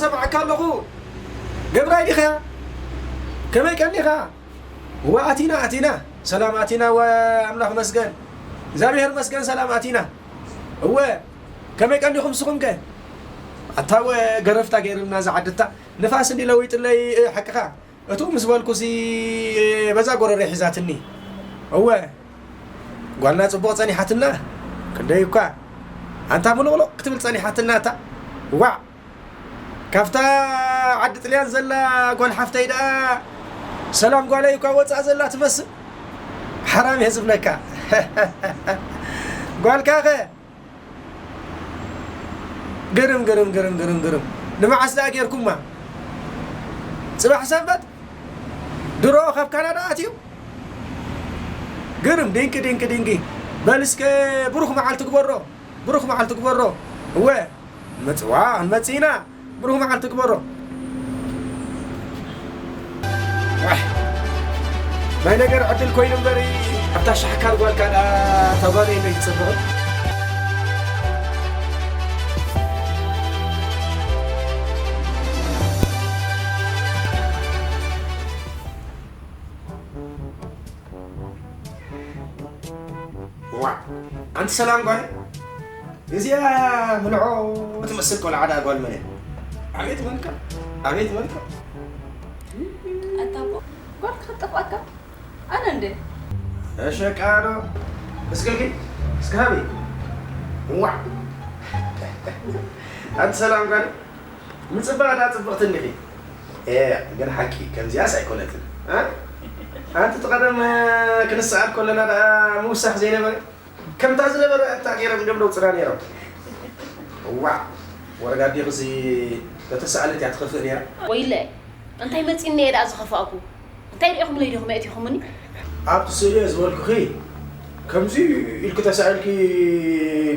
ሰማዕካ ኣለኹ። ገብራይ ዲኻ? ከመይ ቀኒኻ? እወ፣ ኣቲና፣ ኣቲና። ሰላም ኣቲና፣ እወ፣ ኣምላኽ መስገን። እግዚኣብሔር መስገን፣ ሰላም ኣቲና። እወ፣ ከመይ ቀኒኹም ንስኹም ከ? ኣታ እወ፣ ገረፍታ ገይርልና እዛ ዓድታ። ንፋስ እንዲ ለዊጥለይ፣ እ፣ ሓቅኻ። እቱ ምስ በልኩሲ፣ በዛ ጎረረ ሒዛትኒ። እወ፣ ጓልና ጽቡቕ ጸኒሓትና። ክንደይ እኳ ኣንታ ምሉቕሉቕ ክትብል ጸኒሓትና እታ። ዋዕ! ካብታ ዓዲ ጥልያን ዘላ ጓል ሓፍተይ ደኣ ሰላም ጓለይ እኳ ወጻእ ዘላ ትመስል። ሓራም እየ ዝብለካ። ጓልካኸ? ግርም፣ ግርም፣ ግርም፣ ግርም፣ ግርም። ንመዓስ ደኣ ጌርኩማ? ጽባሕ ሰንበት? ድሮ ካብ ካናዳ ኣትዩ? ግርም፣ ድንቂ፣ ድንቂ፣ ድንቂ። በል እስከ ብሩኽ መዓልቲ ግበሮ። ብሩኽ መዓልቲ ግበሮ። እወ፣ መጽዋ፣ ክንመጽእ ኢና። ብሩኽ መዓልቲ ግበሮ። ዋይ፣ ናይ ነገር ዕድል ኮይኑ እምበሪ፣ ኣብታ ሻሕካር ጓልካ ደኣ እታ ጓለይ እንዶ ኣይትጸብቕን? ዋዕ! ኣንቲ ሰላም ጓል፣ እዚኣ ምልዖ ትመስል ቆልዓ ደኣ ጓል መን እያ? ኣቤት መልክዕ! ኣቤት መልክዕ! ኣታ ኣቦ፣ ጓል ክትጠፍኣካ? ኣነ እንዴ? እሸቃ ዶ? እስክልኪ? እስኪ ሃቢ! ዋዕ! ኣንቲ ሰላም ጓል፣ ምጽባቕ ደኣ ጽብቕቲ እንዲኺ። ኤ፣ ግን ሓቂ ከምዚኣስ ኣይኮነትን። እ? ኣንቲ እቲ ቀደም ክንስኣል ከለና ደኣ ምውሳኽ ዘይነበረ? ከምታ ዝነበረ እታ ገይሮም እንዲዮም ለውጥና ነይሮም። እዋዕ፣ ወረዳ ኣዴኽሲ ተተሳእለት እያ ትኸፍእ ነይራ። ወይለ፣ እንታይ መጺኒ እየ ደኣ ዝኸፋእኩ? እንታይ ርኢኹምለይ ዲኹም የእቲኹምኒ? ኣብቲ ስእሊ እየ ዝበልኩኺ፣ ከምዚ ኢልኪ ተሳኢልኪ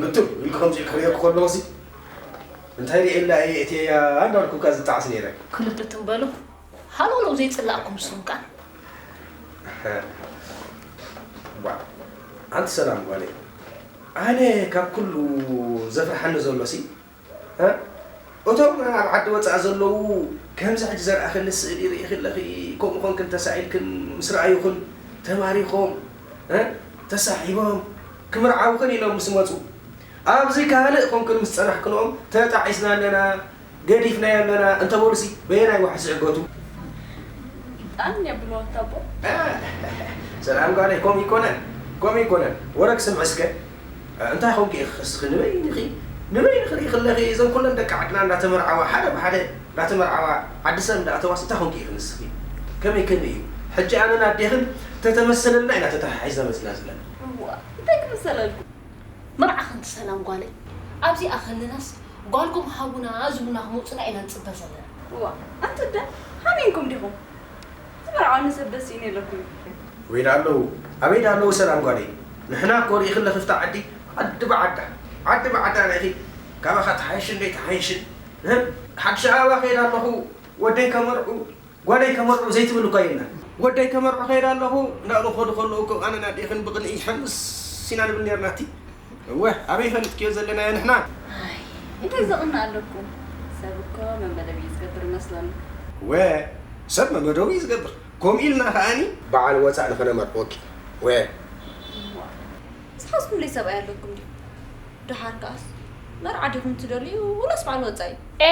ግትር ኢልኪ ከምዚ ኢልኪ ክርእየኪ ከለኹሲ፣ እንታይ ርእየላ እየ እትየያ እንዳልኩ እካ ዝጣዕስ ነይረ። ክልትም በሉ። ሃለውለው ዘይጽላእኩም ንስኹም ከኣ። ዋ፣ ኣንቲ ሰላም ጓለይ፣ ኣነ ካብ ኩሉ ዘፍርሓኒ ዘሎሲ፣ እ? እቶም ኣብ ዓዲ ወጻኢ ዘለዉ ከምዚ ሕጂ ዘርኣኽኒ ስእሊ ርኢኺ ኣለኺ፣ ከምኡ ኾንክን ተሳኢልክን ምስ ረኣዩኽን ተማሪኾም፣ እ? ተሳሒቦም ክምርዓውኽን ኢሎም ምስ መጹ፣ ኣብዚ ካልእ ኮንክን ምስ ጸናሕክንኦም ተጣዒስና ኣለና፣ ገዲፍናዮ ኣለና እንተበሉሲ በየናይ ዋሕዚ ይዕገቱ? ይጣን የብልዎ ኣቦ። እ፣ ሰላም ጓለይ፣ ከምኡ ይኮነን፣ ከምኡ ይኮነን። ወረ ክስምዕ እስከ። እ፣ እንታይ ኮንኪ ኢኺ እስኺ ንበይንኺ፣ ንበይንኺ ርኢኺ ኣለኺ፣ እዘን ኩለን ደቂ ዓድና እንዳተመርዓዋ ሓደ ብሓደ እንዳተመርዓዋ ዓዲ ሰብ እንዳኣተዋስ እንታይ ኮንኪ ኢኺ ንስኺ? ከመይ ከመይ እዩ? ሕጂ ኣነን ኣዴኽን ተተመሰለልና ኢና ተተሓሒዝና መጺና ዘለና። እዋ፣ እንታይ ክምሰለልኩም? መርዓ ከንቲ ሰላም ጓለይ፣ ኣብዚኣ ከለናስ ጓልኩም ሃቡና ዝብሉና ክመጹና ኢና ንጽበ ዘለና። እዋ፣ ኣንቲ ኣደ፣ ሃሚንኩም ዲኹም? ዝመርዓኒ ሰብ ደስ ኢኒ ኣለኩም። ወይ ዳ ኣለዉ፣ ኣበይ ዳ ኣለዉ ሰላም ጓለይ? ንሕና እኮ ርኢኺ ኣለኺ ፍታ ዓዲ፣ ዓዲ ብዓዳ፣ ዓዲ ብዓዳ ርኢኺ፣ ካባኻ ተሓይሽን ደይ ተሓይሽን፣ እ? ሓድሽ ኣበባ ከይዳ ኣለኹ፣ ወደይ ከመርዑ፣ ጓለይ ከመርዑ ዘይትብል እኳ የላን። ወደይ ከመርዑ ከይደ ኣለኹ እንዳበሉ ክኸዱ ከለዉ እኮ ኣነን ኣዴኽን ብቕንኢ ሕምስ ኢና ንብል ኔርና። እቲ እወ፣ ኣበይ ፈልጥክዮ ዘለናዮ ንሕና? ኣይ፣ እንታይ ዘቕንእ ኣለኩም? ሰብ እኮ መመደብ እዩ ዝገብር መስለኒ። እወ፣ ሰብ መመደቡ እዩ ዝገብር። ከምኡ ኢልና ከኣኒ በዓል ወፃእ ንኸነመርዕወኪ። እወ። እዋ፣ ዝሓዝኩምለይ ሰብኣይ ኣለኩም ድዩ? ደሓር ከኣስ መርዓ ዲኹም ትደልዩ ወላስ በዓል ወጻኢ? ኤ፣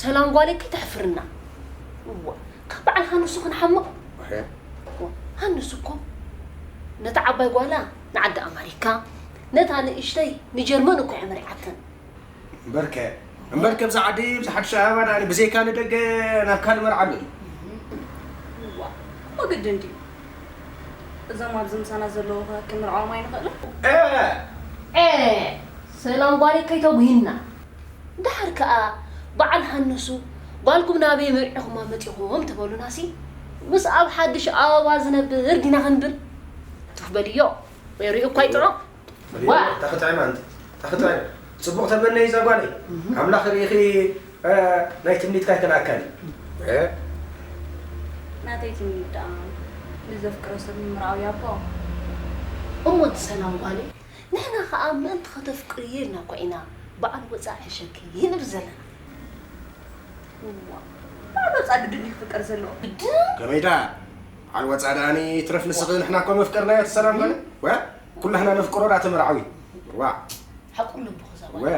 ሰላም ጓለይ ከይተሕፍርና። እዋ፣ ካብ በዓል ሃንሱ ክንሓምቕ? እሄ። እዋ፣ ሃንሱ እኮ ነታ ዓባይ ጓላ ንዓዲ ኣመሪካ፣ ነታ ንእሽተይ ንጀርመን እኮ እያ መሪዓተን። እምበርከ፣ እምበርከ ብዛ ዓዲ፣ ብዛ ሓድሽ ኣበባ ደኣ ብዘይካ ንደገ ናብ ካልእ መርዓ ኣሎ ድዩ? እዋ፣ እሞ ግድን ድዩ? እዞም ኣብዚ ምሳና ዘለዉ ኸ ክምርዓዎም ኣይንኽእልን? እ! ኤ! ሰላም ጓለይ ከይተጉሂና። ደሓር ከኣ በዓል ሃንሱ ጓልኩም ናበይ መርዒኹማ መጺኹም ተበሉናሲ፣ ምስ ኣብ ሓድሽ ኣበባ ዝነብር ዲና ክንብል? ትኽ በልዮ፣ ወይ ርእዩ እኳ ይጥዖ። ዋ! ተኽትዕም ኣንቲ፣ ተኽትዕም። ጽቡቕ ተመነይ እዛ ጓለይ። እህ። ኣምላኽ ርኢኺ፣ እ፣ ናይ ትምኒትካ ኣይከልኣካን እዩ። እ? ናተይ ትምኒት ደኣ ንዘፍቅሮ ሰብ ምምርዓው እዩ ኣቦ። እሞ እቲ ሰላም ጓለይ፣ ንሕና ኸኣ ምእንቲ ከተፍቅርዮ ኢልና እኳ ኢና በዓል ወጻኢ ሕሸኪ ንብል ዘለና። ባዶ ጻ ግድን እዩ ክፍቀር ዘለዎ። ከመይ ደኣ? ዓልዋ ጻ ደኣኒ ትረፍ ንስኺ፣ ንሕና እኮ መፍቀርናዮ እቲ ሰላም ገለ። ወ? ኩላህና ነፍቅሮ ደኣ ተመርዓዊ። ዋ። ሓቁ ኣለዎ እኮ እዛ ጓል። ወ?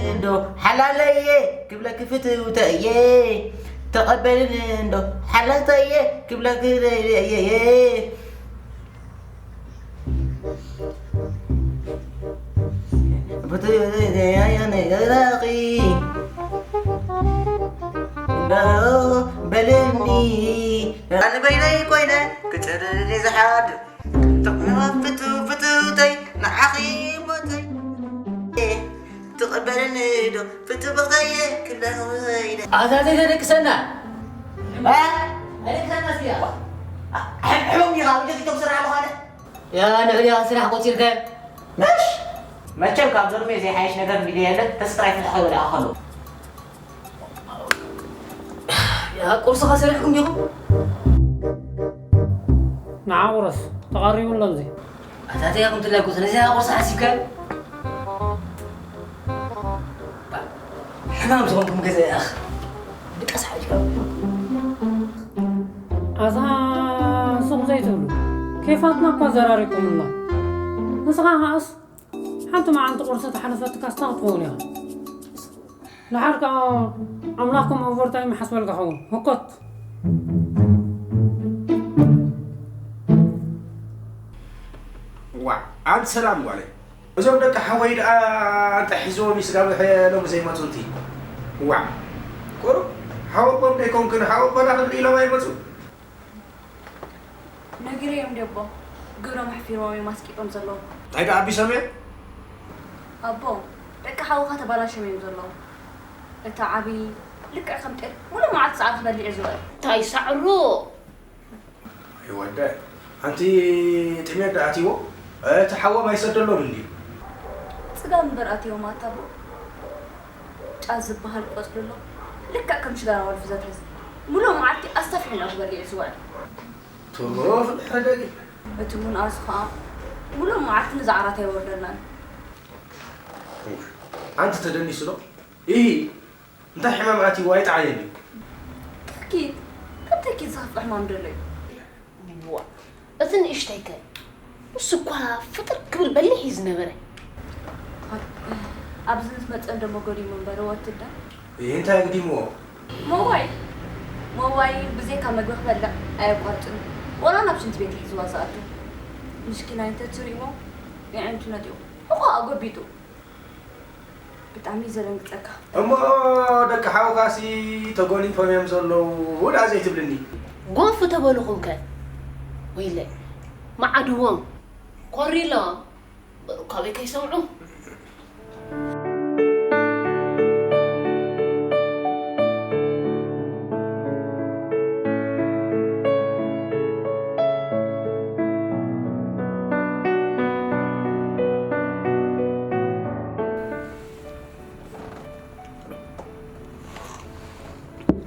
እንዶ ሓላለየ ክብለኪ ፍትውተየ፣ ተቐበልኒ እንዶ ሓለተየ ክብለኪ ፍትውተየ። ፍትውተየ ነገራኺ እንዶ በልኒ፣ ኣነ በይነይ ኮይነ ክጽልኒ ዝሓድር። ፍትው ፍትውተይ ንዓኺ ሞተይ። ትቕበልኒ ዶ ፍትው በኽተየ ክብለኺ ኸይደ። ኣታ ዘይተደቅሰና። እ? ኣይደቅሰና እስኪ። ሕም-፣ ሕሙም ዲኻ? ኣብ ገዚቶም ስራሕ ምዃነ? ያ ንዑ ዲኻ ስራሕ ቆጺርካዮ? ምሽ! መቸም ካብ ዞርሜ ዘይሓይሽ ነገር እንድዩ የለን። ተስጥራይ ፍትሕ ከይበልዕኻ ከሎ። ያ ቁርስኻ ሰሪሕኩም ዲኹም? ንዓ ቁረስ፣ ተቐሪቡ ኣሎ እዚ። ኣታ እንታይ ኢኹም ትላገጹ? ነዚ ቁርሲ ሓሲብካዮ? ሕማም ዝኾንኩም ገዛ ይኣኽ። ድቃስ ሓይልካ። ኣታ ሱቕ ዘይትብሉ። ኬፋትና እኳ ዘራሪቁምና። ንስኻ ከኣስ ሓንቲ መዓልቲ ቁርሲ ተሓለፈትካ ስታኽ ትኸውን ኢኻ። ደሓር ከኣ ኣምላኽ ከም ኦቨርታይም ይሓስበልካ ኸውን። ህኮት። ዋዕ፣ ኣንቲ ሰላም ጓለይ። እዞም ደቂ ሓወይ ደኣ እንታይ ሒዝዎም እዩ ስጋብ ሎሚ ዘይመጹ? እንቲ ዋዕ፣ ቁሩብ ሓወቦም ደይኮንክን ሓወቦና ክንርኢ ኢሎም ኣይመጹ? ነጊረዮም ድየ ኣቦ? ግብሮም ኣሕፊርዎም እዮም ኣስቂጦም ዘለዉ። እንታይ ደኣ ኣቢሶም እዮም? ኣቦ፣ ደቂ ሓውኻ ተባላሽዮም እዮም ዘለዉ። እታ ዓቢ ልክዕ ከም ጤል ሙሉእ መዓልቲ ሳዕሪ ትበልዕ እዩ ዝውዕል። እንታይ ሳዕሩ? ኣይወደ፣ ኣንቲ ጥሜት ደኣ ኣትይዎ፣ እቲ ሓዎም ኣይሰደሎም እንድዩ። ጽጋብ እምበር ኣትይዎም ኣታ ኣቦ። ጫት ዝበሃል ቆጽሊ ኣሎ። ልክዕ ከም ሽጋራ ወልፊ ዘትሕዝ። ሙሉእ መዓልቲ ኣስታፊሑ ኢና ክበልዕ እዩ ዝውዕል። ትሩፍ ሕደጊ። እቲ ምንኣሱ ኸኣ ሙሉእ መዓልቲ ነዛ ዓራት ኣይወርደልናን። ኣንቲ ተደኒሱ ዶ? ኢሂ፣ እንታይ ሕማም ኣትይዎ ኣይጠዓየን ድዩ? ተኪት፣ ካብ ተኪት ዝኸፍእ ሕማም ደሎ እዩ። ዋእ፣ እቲ ንእሽተይከ? ንሱ እኳ ፍጥር ክብል በሊሕ እዩ ዝነበረ። ኣብዚ ምስ መጸ እንዶ መጎዲሙ እምበር ወትዳ። እይ፣ እንታይ ኣግዲምዎ? ሞባይል። ሞባይል ብዘይካ መግቢ ክበልዕ ኣየቋርጽን። ወላ ናብ ሽንቲ ቤት እዩ ዝዋዛኣቱ። ምስኪናይ እንተትርእይዎ፣ የዕንቱ ነጢቑ። ሕቖ ኣጎቢጡ። ብጣዕሚ ዘደንግጸካ። እሞ ደቂ ሓውካሲ ተጎኒፎም እዮም ዘለዉ ደኣ ዘይትብልኒ? ጎንፉ ተበልኹም ከ? ወይለ፣ መዓድዎም፣ ኮሪሎም፣ በሉ ካበይ ከይሰምዑ።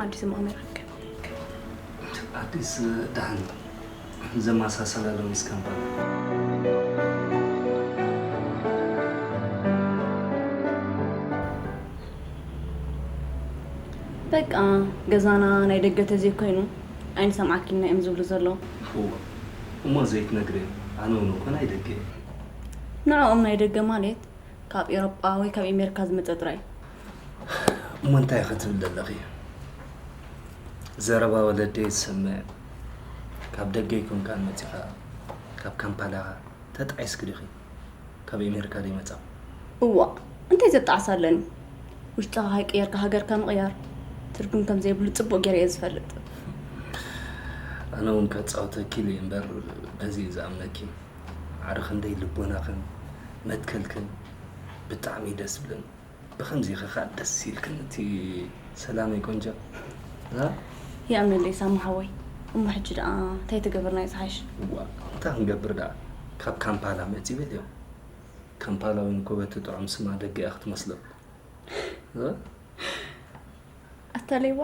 ኣዲስ መቐመ ይረክብ። ኣዲስ ደሓን ዘመሳሰላ ዶ ምስ ካምፓላ? በቃ ገዛና ናይ ደገ ተዘይኮይኑ ኣይንሰምዓኪን እዮም ዝብሉ ዘለዉ። እወ፣ እሞ ዘይትነግርዮም፣ ኣነ እውን እኮ ናይ ደገ እየ። ንዕኦም ናይ ደገ ማለት ካብ ኤውሮጳ ወይ ካብ ኤሜሪካ ዝመጸ ጥራይ። እሞ እንታይ ኢኺ ትብሊ ዘለኺ? ዘረባ ወለደይ ዝሰምዕ፣ ካብ ደገ ኣይኮንካን መጺኻ፣ ካብ ካምፓላ ኢኻ፣ ተጣዒስኪ ዲኺ? ካብ ኤሜሪካ ዶ ይመጻ? እዋእ፣ እንታይ ዘጣዕስ ኣለኒ? ውሽጥኻ ከይቀየርካ ሃገርካ ምቕያር ትርጉም ከም ዘይብሉ ጽቡቕ ገይረ እየ ዝፈልጥ። ኣነ እውን ከጻውተኪ ኢለ እምበር በዚ እየ ዝኣምነኪ። ማዕረ ክንደይ ልቦናኽን መትከልክን ብጣዕሚ እዩ ደስ ዝብለኒ። ብኸምዚ ኢኺ ኸኣ ደስ ኢልክኒ እቲ ሰላመይ ቆንጆ። እ? ይኣምነለይ ሳሚ ሓወይ። እሞ ሕጂ ደኣ እንታይ ተገብርና እዩ ዝሓይሽ? እዋ፣ እንታይ ክንገብር ደኣ? ካብ ካምፓላ መጺ በልዮ። ካምፓላ እውን እኮ በቲ ጥዑም ስማ ደገ እያ ክትመስሎ። እ? ኣታ ሌባ፣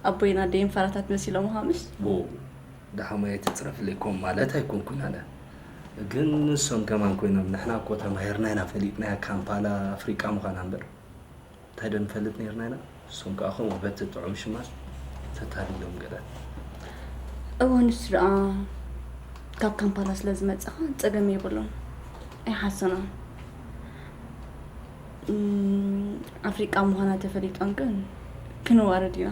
ኣቦይን ኣደይን ፋራታት መሲሎምኻ ምሽ? ዎ፣ ደሓማይ ትጽረፍለይ ኮም ማለት ኣይኮንኩን ኣነ። ግን ንሶም ከማን ኮይኖም፣ ንሕና እኮ ተማሂርና ኢና ፈሊጥናያ፣ ካምፓላ ኣፍሪቃ ምዃና እምበር። እንታይ ዶ ንፈልጥ ነይርና ኢና? ንሶም ከኣ ከምኡ በቲ ጥዑም ሽማ ተታሊሎም ገለ። እወ፣ ንሱ ደኣ ካብ ካምፓላ ስለ ዝመጸኻ ጸገም የብሉን። ኣይሓሰናን። እም፣ ኣፍሪቃ ምዃና ተፈሊጦም ግን ክንዋረድ ኢና።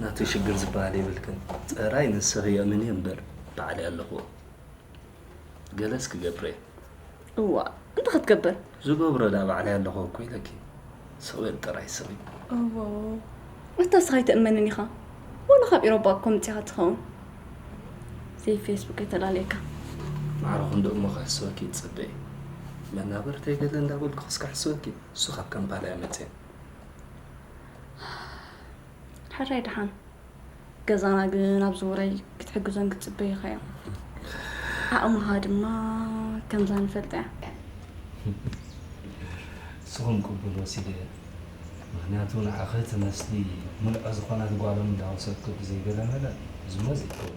ናተይ ሽግር ዝበሃል የብልክን። ጥራይ ንስኺ የእምን እየ እምበር ባዕለይ ኣለኹ። ገለስ ክገብር እየ። እዋ፣ እንታይ ክትገብር? ዝገብሮ ደኣ ባዕለይ ኣለኹ እኮ ኢለኪ። ስቕ በል ጥራይ ስቕ። እዎ፣ ኣታ ንስኻ ኣይትእመንን ኢኻ። ወላ ካብ ኤሮጳ እኮ መጺኻ ትኸውን። ዘይ ፌስቡክ የተላለየካ። ማዕረ ክንድኡ እሞ ክሕስወኪ ይጽበ እየ። መናበርተይ ገለ እንዳበልኩ ክስ ክሕስወኪ። እሱ ካብ ካምፓላ እየ መጽየ። ሕራይ ደሓን። ገዛና ግን ኣብ ዝውረይ ክትሕግዞን ክትጽበዩኻ እዮም። ዓቕምኻ ድማ ከምዛ ንፈልጣ እያ። ንስኹም ቅቡል ወሲደ እየ። ምኽንያቱ ንዓኺ ትመስሊ ምልዖ ዝኾነት ጓሎም እንዳወሰድኩ ብዘይገለ መለ ዝሞ ዘይከውን።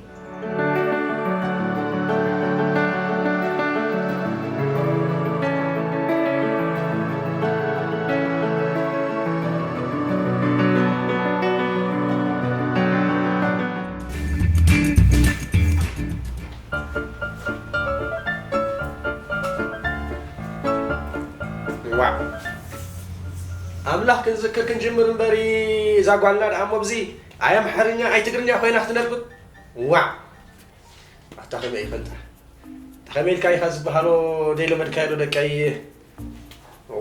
ዋዕ! ኣምላኽ ክንዝክር ክንጅምር እምበሪ፣ እዛ ጓልና ደኣ እሞ ብዚ ኣይ ኣምሓርኛ ኣይ ትግርኛ ኮይና ክትነብር? ዋዕ! ኣታ ከመይ ይፈልጣ? ከመይ ኢልካ ኢኻ ዝበሃሎ ዘይለመድካዮ ዶ ደቀይ?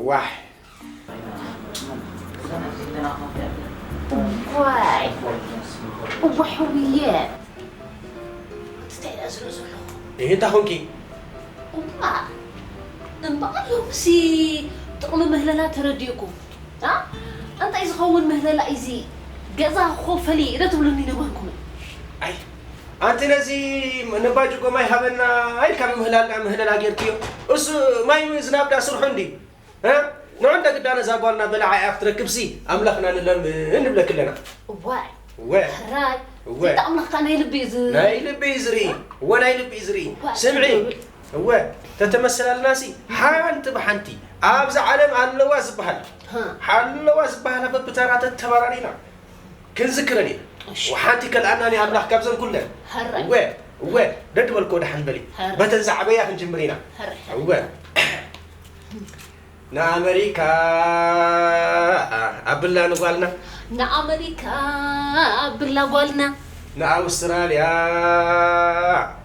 ዋሕ! ዋይ! እዋ ሕውየ! እንታይ ደኣ ዝርኢ ዘለኹ? ይህ እንታይ ኾንኪ? እዋ! እምበኣር ሎምሲ ጥቕሚ ምህለላ ተረዲእኩም። ኣ? እንታይ ዝኸውን ምህለላ እዩ እዚ? ገዛ ኮፈሊ ዶ ትብሉኒ ነበርኩም? ኣይ፣ ኣንቲ ነዚ ነባጅ ጎማይ ሃበና ኢልካ ብምህላልና ምህለላ ጌርክዮ። እሱ ማይ ዝናብ ዳ ስርሑ እንዲ? እ? ንዑ እንደ ግዳ ነዛ ጓልና በላዓ እያ ክትረክብሲ ኣምላኽና ንለምን ንብለኪ ኣለና። ዋይ፣ ወ። ሕራይ፣ ወ። እቲ ኣምላኽካ ናይ ልቢ እዩ ዝ-፣ ናይ ልቢ እዩ ዝርኢ። ወ ናይ ልቢ እዩ ዝርኢ። ዋይ፣ ስምዒ። ትብል። እወ፣ ተተመሰላልናሲ ሓንቲ ብሓንቲ ኣብዛ ዓለም ኣለዋ ዝበሃል፣ ሃ። ኣለዋ ዝበሃላ በብተራ ተተባራሪና ክንዝክረን ኢና። እሺ። ወሓንቲ ከልኣናኒ ኣምላኽ ካብዘን ኩለን። ሕራይ። እወ፣ እወ፣ ደድበልኮ ደሓን በሊ። ሕራይ። በተን ዝዓበያ ክንጅምር ኢና። ሕራይ። እወ። ንኣመሪካ ኣብላ ንጓልና። ንኣመሪካ ኣብላ ጓልና። ንኣውስትራልያ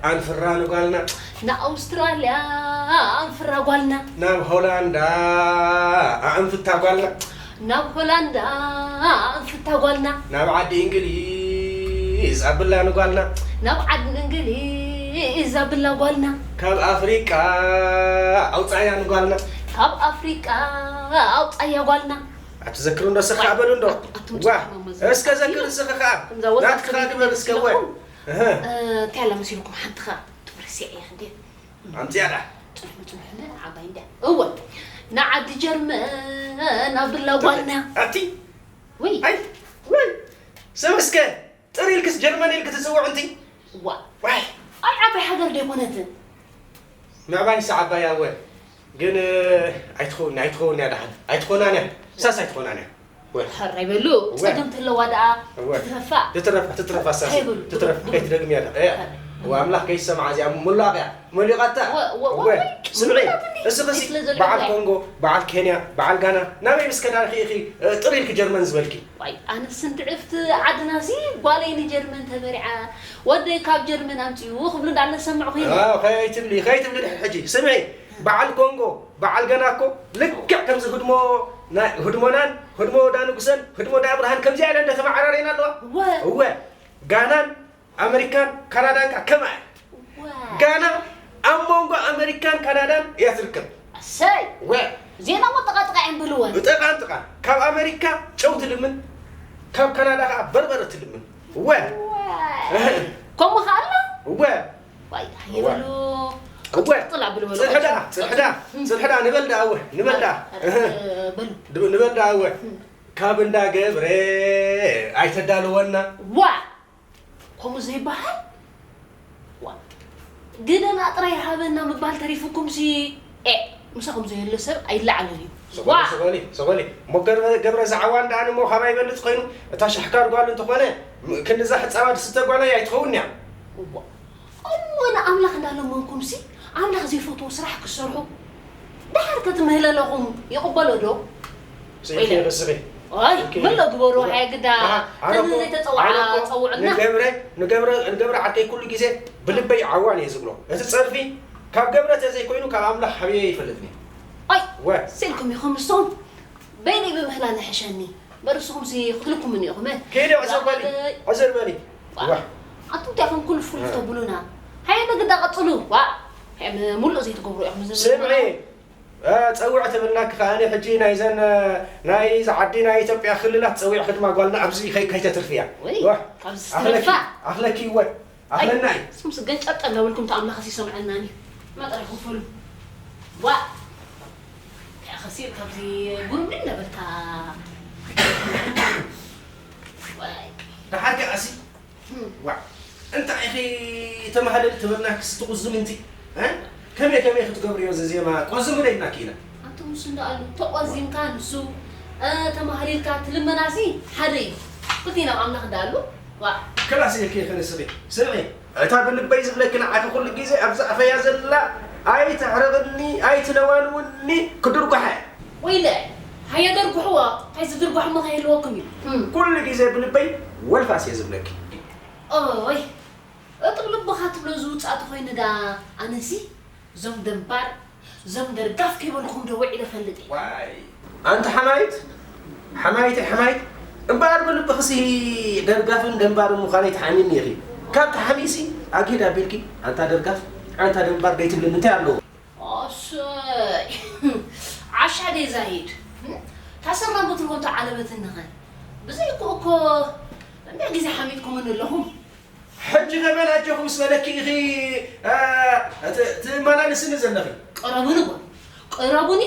ኣንፍራ ንጓልና። ንኣውስትራልያ ኣንፍራ ጓልና። ናብ ሆላንዳ ኣዕንፍታ ጓልና። ናብ ሆላንዳ ኣዕንፍታ ጓልና። ናብ ዓዲ እንግሊዝ ኣብላ ንጓልና። ናብ ዓዲ እንግሊዝ ኣብላ ጓልና። ካብ ኣፍሪቃ ኣውጻያ ንጓልና። ካብ ኣፍሪቃ ኣውጻያ ጓልና። ኣትዘክሩ እንዶ ስኻ በሉ እንዶ። ኣት-፣ ኣቱም ዋ፣ ጽሑፍ መመዘን እስከ ዘክር ስኻ ከኣ። ከምዛ ወጣት ናትካ ሰበይቲ ግበር እስከ ወ። መሲልኩም። እህ። እ፣ እንታይ ኣላ መሲልኩም? ሓንቲ ከኣ ትብርሲ እያ እንዴ? ኣምጽያ ደኣ። ጽኑሕ፣ ጽኑሕ እንደ ዓባይ እንደ። እወ። ንዓዲ ጀርመን ኣብላ ጓልና። ኣቲ። ወይ። ኣይ፣ ወይ። ስም እስከ ጥሪ ኢልክስ ጀርመን ኢልክ ትጽውዕ እንቲ? ዋ። ዋይ። ኣይ ዓባይ ሃገር ዶ ኣይኮነትን? ምዕባይ ንሳ ዓባይ እያ እወ። ግን፣ እ፣ ኣይትኸውን፣ ኣይትኸውን እያ ደሓን። ኣይትኾናን እያ። ሳስ ኣይትኾናን እያ። እወ። ሕራይ በሉ፣ እወ። ጸገም ተለዋ ደኣ እወ። ትትረፋ። ትትረፋ፣ ትትረፋ፣ ሳስ። እንታይ በሉ? ትትረፋ፣ እወ። ከይትደግምያ ደኣ። እየ። እወ። እዋ ኣምላኽ ከይሰምዓ እዚኣ ሙላቕ እያ። መሊቓታ። እወ፣ እወ፣ እወ። እወ። ስምዒ፣ ጽምዒ ናትኒ። እስኺ ሲ፣ ስለ ዘድልያ። በዓል ኮንጎ፣ በዓል ኬንያ፣ በዓል ጋና፣ ናበይ ምስ ከዳኺ ኢኺ፣ እ፣ ጥር ኢልኪ ጀርመን ዝበልኪ? ዋይ፣ ኣነስ እንድዕፍቲ ዓድናሲ ጓለይ ንጀርመን ተበሪዓ፣ ወደይ ካብ ጀርመን ኣምጺኡ ክብሉ እንዳነሰምዕኹ ኢና። ኣዎ፣ ከይትብሊ፣ ከይትብሊ ድሕሪ ሕጂ። ስምዒ፣ በዓል ኮንጎ፣ በዓል ገና እኮ ልክዕ ከምዚ ህድሞ ናይ፣ ህድሞ ናን፣ ህድሞ ዳንጉሰን፣ ህድሞ ዳብርሃን ከምዚኣ ኢለን እንዳተመዓራረየን ኣለዋ። እወ። እወ፣ ጋናን ኣመሪካን ካናዳን ከኣ ከምኣ እያ። እወ። ጋና ኣብ መንጎ ኣመሪካን ካናዳን እያ ትርከብ። እሰይ። እወ። ዜና እሞ ጠቓጥቓ እየን በልወን። ጠቓን ጥቓን። ካብ ኣመሪካ ጨው ትልምን፣ ካብ ካናዳ ከኣ በርበረ ትልምን። እወ። እወ። እህ። ከምኡ ከኣ ኣሎ? እወ። ዋይ፣ እወ። ይበሉ። እወ። ቅጥል ኣብሉ በሉ። ጽንሒ ደኣ፣ ጽንሒ ደኣ፣ እም። ጽንሒ ደኣ፣ ንበል ደኣ፣ እወ፣ ንበል ደኣ። ኣረ፣ እህ። በሉ። ንበ-፣ ንበል ደኣ፣ እወ። እም። ካብ እንዳ ገብረ ኣይተዳልወና። ዋ! ከምኡ ዘይበሃል? ዋ! ግደና ጥራይ ሃበና ምባል ተሪፉኩምሲ፣ ኤ፣ ምሳኹም ዘየለ ሰብ ኣይለዓልን እዩ። ሰጎሊ፣ ዋ! ሰጎሊ፣ ሰጎሊ። እሞ ገብረ፣ ገብረ ዝዓዋን ደኣ እሞ ካባይ ይበልጽ ኮይኑ፣ እታ ሻሕካር ጓል እንተኾነ፣ ም-፣ ክንድዛ ሕጻባ ድስተ ጓለይ ኣይትኸውን እያ። ዋ! እሞ ንኣምላኽ እንዳለመንኩምሲ፣ ኣምላኽ ዘይፈትዎ ስራሕ ክትሰርሑ፣ ደሓር ከትምህለለኹም ይቕበሎ ዶ? ስኢልኪ ወይለ። ርስኺ። ኣይ፣ ስኢልኪ። መሎ ግበሩ፣ ኣይ፣ ግዳ። ኣሃ፣ ኣነ እኮ፣ ተንዘይ ተጸውዓ፣ ኣነ እኮ ጸውዕና። ንገብረ፣ ንገብረ፣ ንገብረ ዓርከይ ኩሉ ግዜ ብልበይ ዓዋን እየ ዝብሎ። እቲ ጸርፊ ካብ ገብረ ተዘይኮይኑ ካብ ኣምላኽ ሓብየ ይፈልጥኒ። ኣይ፣ ወ። ስኢልኩም ኢኹም ንሶም። በይነይ ብምህላል ይሕሸኒ። እምበር ንስኹምሲ ክትልኩምኒ ኢኹም፣ እ? ከይደ ዕዘር በሊ፣ ዋዕለይ። ዕዘር በሊ። ዋ፣ ዋሕ። ኣቱም እንታይ ኢኹም ኩሉ ፍሉይ እ። ተብሉና? ሃየ፣ ንግዳ ቀጽሉ። ዋ፣ ሃየ፣ ም-፣ ሙሉእ ዘይትገብሩ ኢኹም፣ እዚ ስምዒ፣ እ፣ ጸውዕ ተበልናኪ ከኣ፣ ኣነ ሕጂ ናይዘን፣ እ፣ ናይ እዚ ዓዲ ናይ ኢትዮጵያ ክልላት ጸዊዕኪ ድማ ጓልና ኣብዚ ከይ-፣ ከይተትርፍያ። ወይ፣ ዋሕ። ካብዚ ኣኽለኪ፣ ዝተረፋ። ኣኽለኪ እወ። ኣኽለና እዩ። ኣይ፣ ስምስ ገንጨጥ እናበልኩም ተኣምላኸስ ይሰምዐናን እዩ። መጠረ ክፈሉ። ዋ። እንታይ ከሲር ካብዚ ጉርምኒ እናበልካ። ዋይ። ደሓር ከኣሲ። እም። ዋ። እንታይ ኢኺ ተማህለል ተበልና ክስቲ ቁዝም እንቲ? እ? ከመይ ከመይ ክትገብርዮ እዚ ዜማ ቆዝም ደይና ኪኢላ? ኣንተ ሙስ እንዳኣሉ ተቆዚምካ ንሱ፣ እ፣ ተማህሊልካ ትልመናሲ ሓደ እዩ። ክልቲና ኣብ ኣምላኽ እንዳኣሉ። ዋ። ክላስ ኢልኪ ኢኺ ንስኺ። ስምዒ፣ እታ ብልበይ ዝብለኪ ንዓኺ ኩሉ ግዜ ኣብዛ ኣፈያ ዘላ ኣይተሕርቕኒ፣ ኣይትነዋንውኒ፣ ክድርጓሓ እየ። ወይለ፣ ሃየ ደርጉሕዎ፣ እንታይ ዝድርጓሕ እሞ ከይህልወኩም እዩ። እም። ኩሉ ግዜ ብልበይ ወልፋስ እየ ዝብለኪ። ኦይ፣ እጥብ ልብኻ ትብሎ ዝውጻእ ተኾይኑ ዳ ኣነሲ፣ እዞም ደንባር፣ እዞም ደርጋፍ ከይበልኩም ዶ ውዒለ ፈልጥ እየ። ዋይ። ኣንቲ ሓማይት፣ ሓማይት፣ ሓማይት፣ እምበኣር ብልብኽሲ ደርጋፍን ደንባርን ምዃነይ ትሓሚኒ ኢኺ። ካብ ትሓሚሲ ኣግሂድ ኣቢልኪ፣ ኣንታ ደርጋፍ፣ ኣንታ ደንባር ደይትብልኒ እንታይ ኣለዎ? ኣሰይ፣ ዓሻ ደይ ዛይድ፣ ታሰርና ብትርሆ ተዓለበትንኸ። ብዘይኮ እኮ እንደ ግዜ ሓሚድኩምን ኣለኹም። ሕጂ ከመን ኣጆኹ ምስ በለኪ ኢኺ፣ እ፣ ት-፣ ትመላለስኒ ዘለኺ? ቅረቡኒ እኮ። ቅረቡኒ፣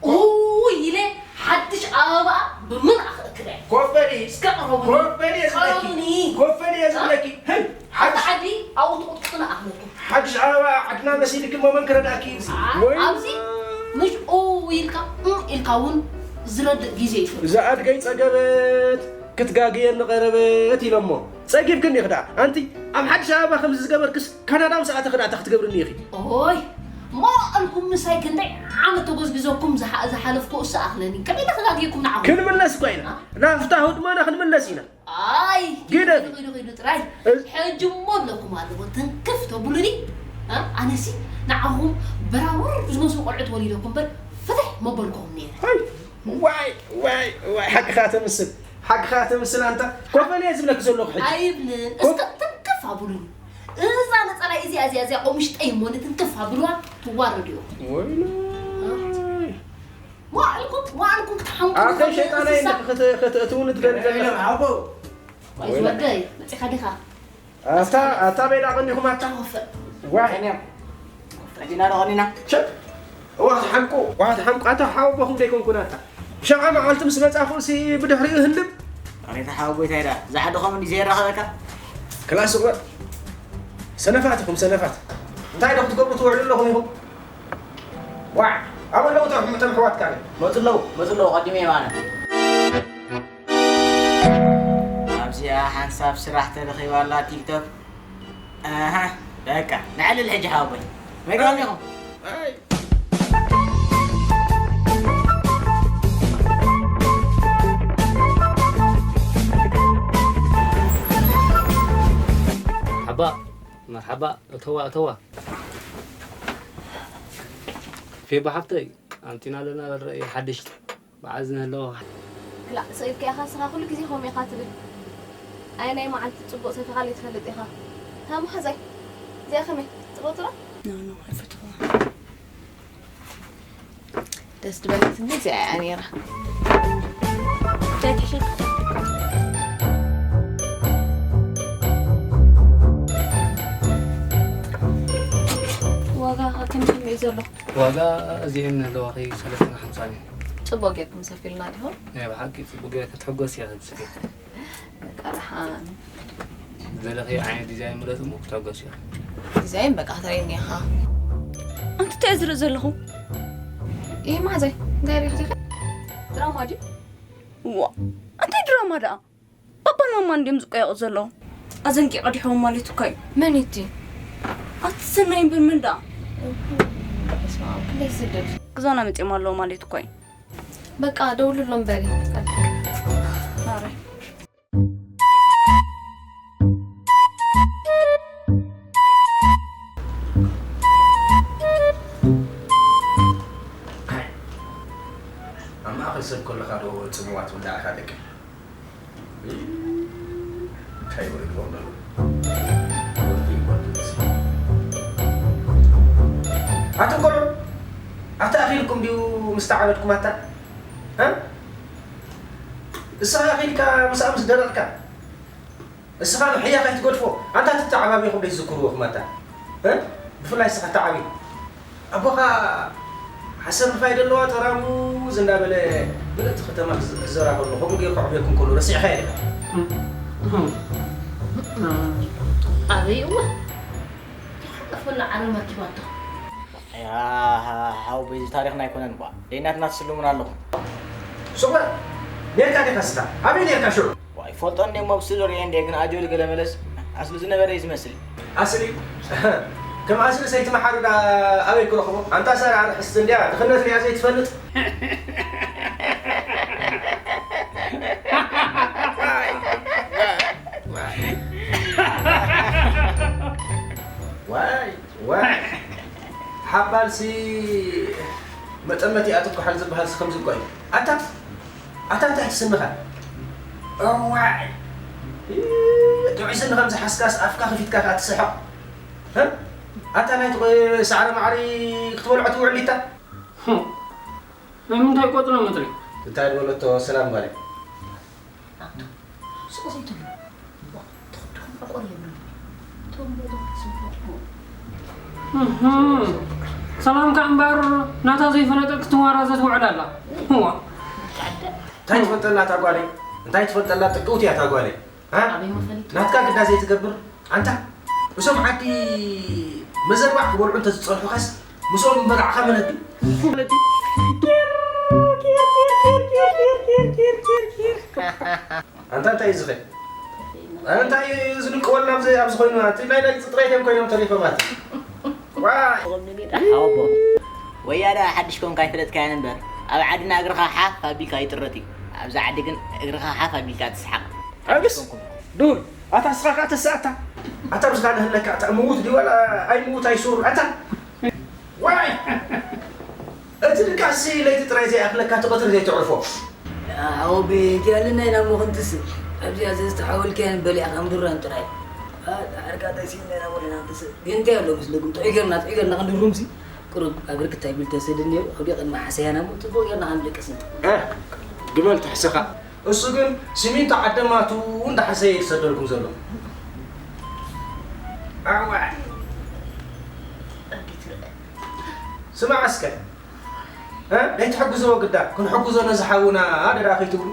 ኡይ ኢለ ሓድሽ ኣበባ ብምልኣኽ እክለ። ኮፍ በሊ። እስከ ቅረቡኒ። ኮፍ በሊ እየ ዝብለኪ። ቅረቡኒ። ኮፍ በሊ እየ ዝብለኪ። እ? ህይ፣ ሓንቲ ሓድሽ ዓዲ ኣብኡ ትቕጥቅጡና ኣኽለኩም። ሓድሽ ኣበባ ዓድና መሲልኪ እሞ መን ክረድኣኪ እዩ? ኣ-፣ ወይ። ኣብዚ ምሽ ኡይ ኢልካ፣ እም ኢልካ እውን ዝረድእ ግዜ እዩ። እዛ ኣድገይ ጸገበት፣ ክትጋግየኒ ቀረበት ኢሎሞ። ጸጊብክኒ ኢኺ ደኣ። ኣንቲ፣ ኣብ ሓድሽ ኣበባ ከምዚ ዝገበርክስ፣ ካናዳ ምስ ኣተኺ ደኣ እንታይ ክትገብርኒ ኢኺ? ኦይ፣ ሞቐልኩም ምሳይ ክንደይ ዓመት ተጎዝጊዘኩም ዝሓ-፣ ዝሓለፍኩ እሱ ኣኽለኒ። ከመይ ኢለ ክጋግየኩም ንዓኹም? ክንምለስ እኳ ኢና። ኣ? ናብታ ህድሞና ክንምለስ ኢና። ኣይ፣ ግደፍ። ኪዱ፣ ኪዱ፣ ኪዱ ጥራይ። እ? ሕጂ እሞ እብለኩም ኣለኹ፣ ትንክፍ ተብሉኒ። ኣ? ኣነሲ ንዓኹም በራውር ዝመስሉ ቆልዑት ወሊደኩም እምበር ፍትሕ መበልኩኹም ነይረ። ኣይ፣ ዋይ፣ ዋይ፣ ዋይ፣ ሓቅኻ ተምስል። ሓቅኻ ተምስል ኣንታ። ኮፈል እየ ዝብለኪ ዘለኹ ሕጂ። ኣይብልን። ኮፍ- እስከ ትንክፍ ኣብሉኒ። እዛ ነጸላይ እዚኣ፣ እዚኣ፣ እዚኣ፣ ቆምሽጠይ እሞ ንትንክፍ ኣብሉዋ፣ ትዋረዱ ኢኹም። ወይለይ። መዋዕልኩም፣ መዋዕልኩም ክትሓምቁ ኣኸ ትኽእሉ ሸይጣን እንስሳ። ኣይነ ክተ-፣ ከተእትውኒ ትደሊ ዘለኻ። ኣቦ። ወይ ወይለ። ወደይ፣ መጺኻ ዲኻ? ኣታ፣ ኣታ በይዳ ቀኒኹም ኣታ። ተወፍር። ዋይ። ቀኒና። ቀኒና ዶ ቀኒና? ሸት። እዋ ትሓምቁ፣ እዋ ትሓምቁ። ኣታ ሓወቦኹም ደይኮንኩን ኣታ። ብሻዓ መዓልቲ ምስ መጻኹ ሲ ብድሕሪኡ ህልም። ኣሬታ ሓወቦይ ታይ ዳ? ዝዓድኾም እንዲ ዘይራኸበካ? ክላስ እወ። ሰነፋት ኢኹም፣ ሰነፋት። እንታይ ዶ ክትገብሩ ትውዕሉ ኣለኹም ኢኹም? ዋዕ! ኣበይ ኣለዉ እቶም፣ እቶም ኣሕዋትካ? መጹ ኣለዉ፣ መጹ ኣለዉ፣ ቀዲመ እየ ኣነ። ኣብዚኣ ሓንሳብ ስራሕ ተረኺባ ኣላ ቲክቶክ። ኣሃ፣ በቃ፣ ንዕልል ሕጂ ሓወቦይ። መግባም ኢኹም። ኣይ። ሓባ፣ መርሓባ፣ እተዋ፣ እተዋ። ፌባ ሓፍተይ፣ ኣንቲና ኣለና በል ረእየ ሓድሽ በዓል ዝነለዎ። ክላእ፣ ሰኢልካ ኢኻ ንስኻ ኩሉ ግዜ ከምኡ ኢኻ ትብል። ኣየናይ መዓልቲ ጽቡቕ ሰቲኻለይ ትፈልጥ ኢኻ? ሃ፣ መሓዛይ፣ እዚኣ ከመይ? ጽቡቕ ትብላ? ኖ፣ ኖ፣ ኣይፈትዋ። ደስ ትበለትኒ እዚኣ እያ ነይራ። እንታይ ትሕሸኪ? ዋጋ እዚአን ዘለዋኺ ሰለስተ ሓምሳ እዩ። ጽቡቅ ጌርኩም ሰፊልና ዲኹም? ናይ ብሓቂ ጽቡቅ ጌርኪ ክትሕጎሲ ኢኺ ትስእሊ። በቃ ደሓን። ዝደለኺ ዓይነት ዲዛይን ምረጺ እሞ ክትሕጎሲ ኢኺ። ዲዛይን በቃ ክትርእየኒ ኢኻ። ኣንቲ እንታይ ዝርኢ ዘለኹ? ይሄ ማዘይ እንታይ ሪእኺ? ድራማ ድዩ? ዋ፣ እንታይ ድራማ ደኣ? ባባን ማማን እንድዮም ዝቀየቑ ዘለዉ። ኣዘንቂ ቀዲሖም ማለት እኮ እዩ። መን እቲ? ኣቲ ሰናይ እምበር መን ደኣ? በስመ ኣብ፣ ክንደይ ዝስደድ። ክዛና መጺኦም ኣለዉ ማለት እኮ እዩ። በቃ ደውልሎም በሪ። ኣረ። ኣብ ማእኸል ሰብ ከለኻ ዶ ጽምዋ ትብላዕካ ደቂ? እንታይ ይብሉ ይብሉ ኣለዉ? ኣቱም ቆልዑ፣ ኣታ ኣኺልኩም ድዩ ምስ ተዓበድኩም ኣታ? እ? እስኻ ኣኺልካ ምስኣ ምስ ደረቕካ፣ እስኻ ምሕያኽ ኣይትገድፎ። ኣንታ ትተዓባቢኹም ደይትዝክርዎ ክማታ። እ? ብፍላይ እስኻ ተዓቢ። ኣቦኻ ሓሰር ንፋይዳ ኣለዋ ጠራሙዝ እንዳበለ ምልእቲ ከተማ ክዝ-፣ ክዘራ ከሎ ከምኡ ገይሩ ከዕብየኩም ከሎ ረሲዕኻዮ ዲኻ? ኣበይ እዋ? ተሓጠፈላ ዓረም ኣኪባቶ። ኣያ፣ ሓው በዚ ታሪኽና ኣይኮነን ባ። ደይናትና ትስልሙና ኣለኹም። ሱቕ በል። ኔርካ ዲኻ እስኻ? ኣበይ ኔርካ ሽዑ? ዋይ፣ ፈልጦ እንደ እሞ ብስእሊ ርእየ እንደ ግን ኣጆሊ ገለ መለስ ኣስሊ ዝነበረ እዩ ዝመስል። ኣስሊ? ከም ኣስሊ ሰይቲ መሓሪ ዳ ኣበይ ክረኽቦ? ኣንታ ሰራ ርሕስቲ እንድያ፣ ድኽነት ሪኣ ዘይትፈልጥ። ዋይ፣ ዋይ። ሓባልሲ መጠመቲ ኣትኳሓል ዝበሃልሲ ከምዚ እኮ እዩ። ኣታ፣ ኣታ እንታይ እቲ ስንኻ? እዋይ! ጥዑይ ስኒ ከም ዝሓዝካስ ኣፍካ ከፊትካ ከኣ ትስሕቕ። እ? ኣታ ናይ ትቕ-፣ ሳዕሪ ማዕሪ ክትበልዖ ትውዕል ኢታ? ህም። ንምንታይ ቆጽሎ ምድሪ? እንታይ ዝበለቶ ሰላም ጓለይ? ኣቶ፣ ሱቕ ዘይትብሉ። ዋ፣ ትኽድኹም ዕቆር የብሉን። እቶም በሎ ዝብሉ። እህ፣ ሰላምካ እምበር ናታ ዘይፈለጠት ክትዋራዘ ትውዕል ኣላ። ዋ። እንታይ ትፈልጠላ እታ ጓለይ? እንታይ ትፈልጠላ ጥቅውቲ እያ እታ ጓለይ? እ? ኣበይ መፈሊጡ? ናትካ ግዳ ዘይትገብር ኣንታ፣ እዞም ዓዲ መዘርባዕ ክበልዑ እንተዝጸንሑኻስ ምስኦም ምበላዕኻ መለዲ። ኣንታ እንታይ እዩ ዝኸ-፣ እንታይ እዩ ዝልቅወልና ኣብዚ፣ ኣብዚ ኮይኑ? እቲ ናይ ደቂ ጥራይ እዮም ኮይኖም ተሪፎም ኣቲ። ዋይ! ሓወቦ፣ ወያዳ ሓድሽ ኮንካ ኣይፈለጥካያን እምበር፣ ኣብ ዓድና እግርኻ ሓፍ ኣቢልካ ይጥረጥ እዩ። ኣብዚ ዓዲ ግን እግርኻ ሓፍ ኣቢልካ ትስሓቕ። ኣብስ፣ ሓድሽ ኮንኩም። ዱል፣ ኣታ እስኻ ከኣ ተሳእታ። ኣታ ብዝኻ ንህለካ፣ ኣታ ምዉት ድዩ ዋላ ኣይምዉት ኣይሱር፣ ኣታ። ዋይ! እቲ ድቃሲ ለይቲ ጥራይ ዘይኣኽለካ፣ እቲ ቀትሪ ዘይትዕርፎ። ኣዎ፣ ቤት ያልና ኢና እሞ ክንትስእ። ኣብዚኣ ዘዝተሓወልካያን በሊዕካ ምድራን ጥራይ። ኣ፣ ዳሕርካ ተሲእና ኢና እሞ ኢና ክንትስእ። ግን እንታይ ኣሎ መስለኩም? ጥዑይ ጌርና፣ ጥዑይ ጌርና ክንድሩምሲ፣ ቁሩብ ኣብ ርክት ኣይብል ተሰድን ነይሩ። ኣብዲኣ ቅድሚ ሓሰያና እሞ ጽቡቕ ጌርና ክንድቅስ ኢና። እ፣ ግመል ትሕስኻ። እሱ ግን ሲሚንቶ ዓደማቱ እንዳሓሰየ እዩ ዝሰደልኩም ዘሎ። ኣዋ። ስማዕ እስከ። እ? ናይ ትሕግዝዎ ግዳ፣ ክንሕግዞ ነዚ ሓውና ደኣ ከይትብሉ።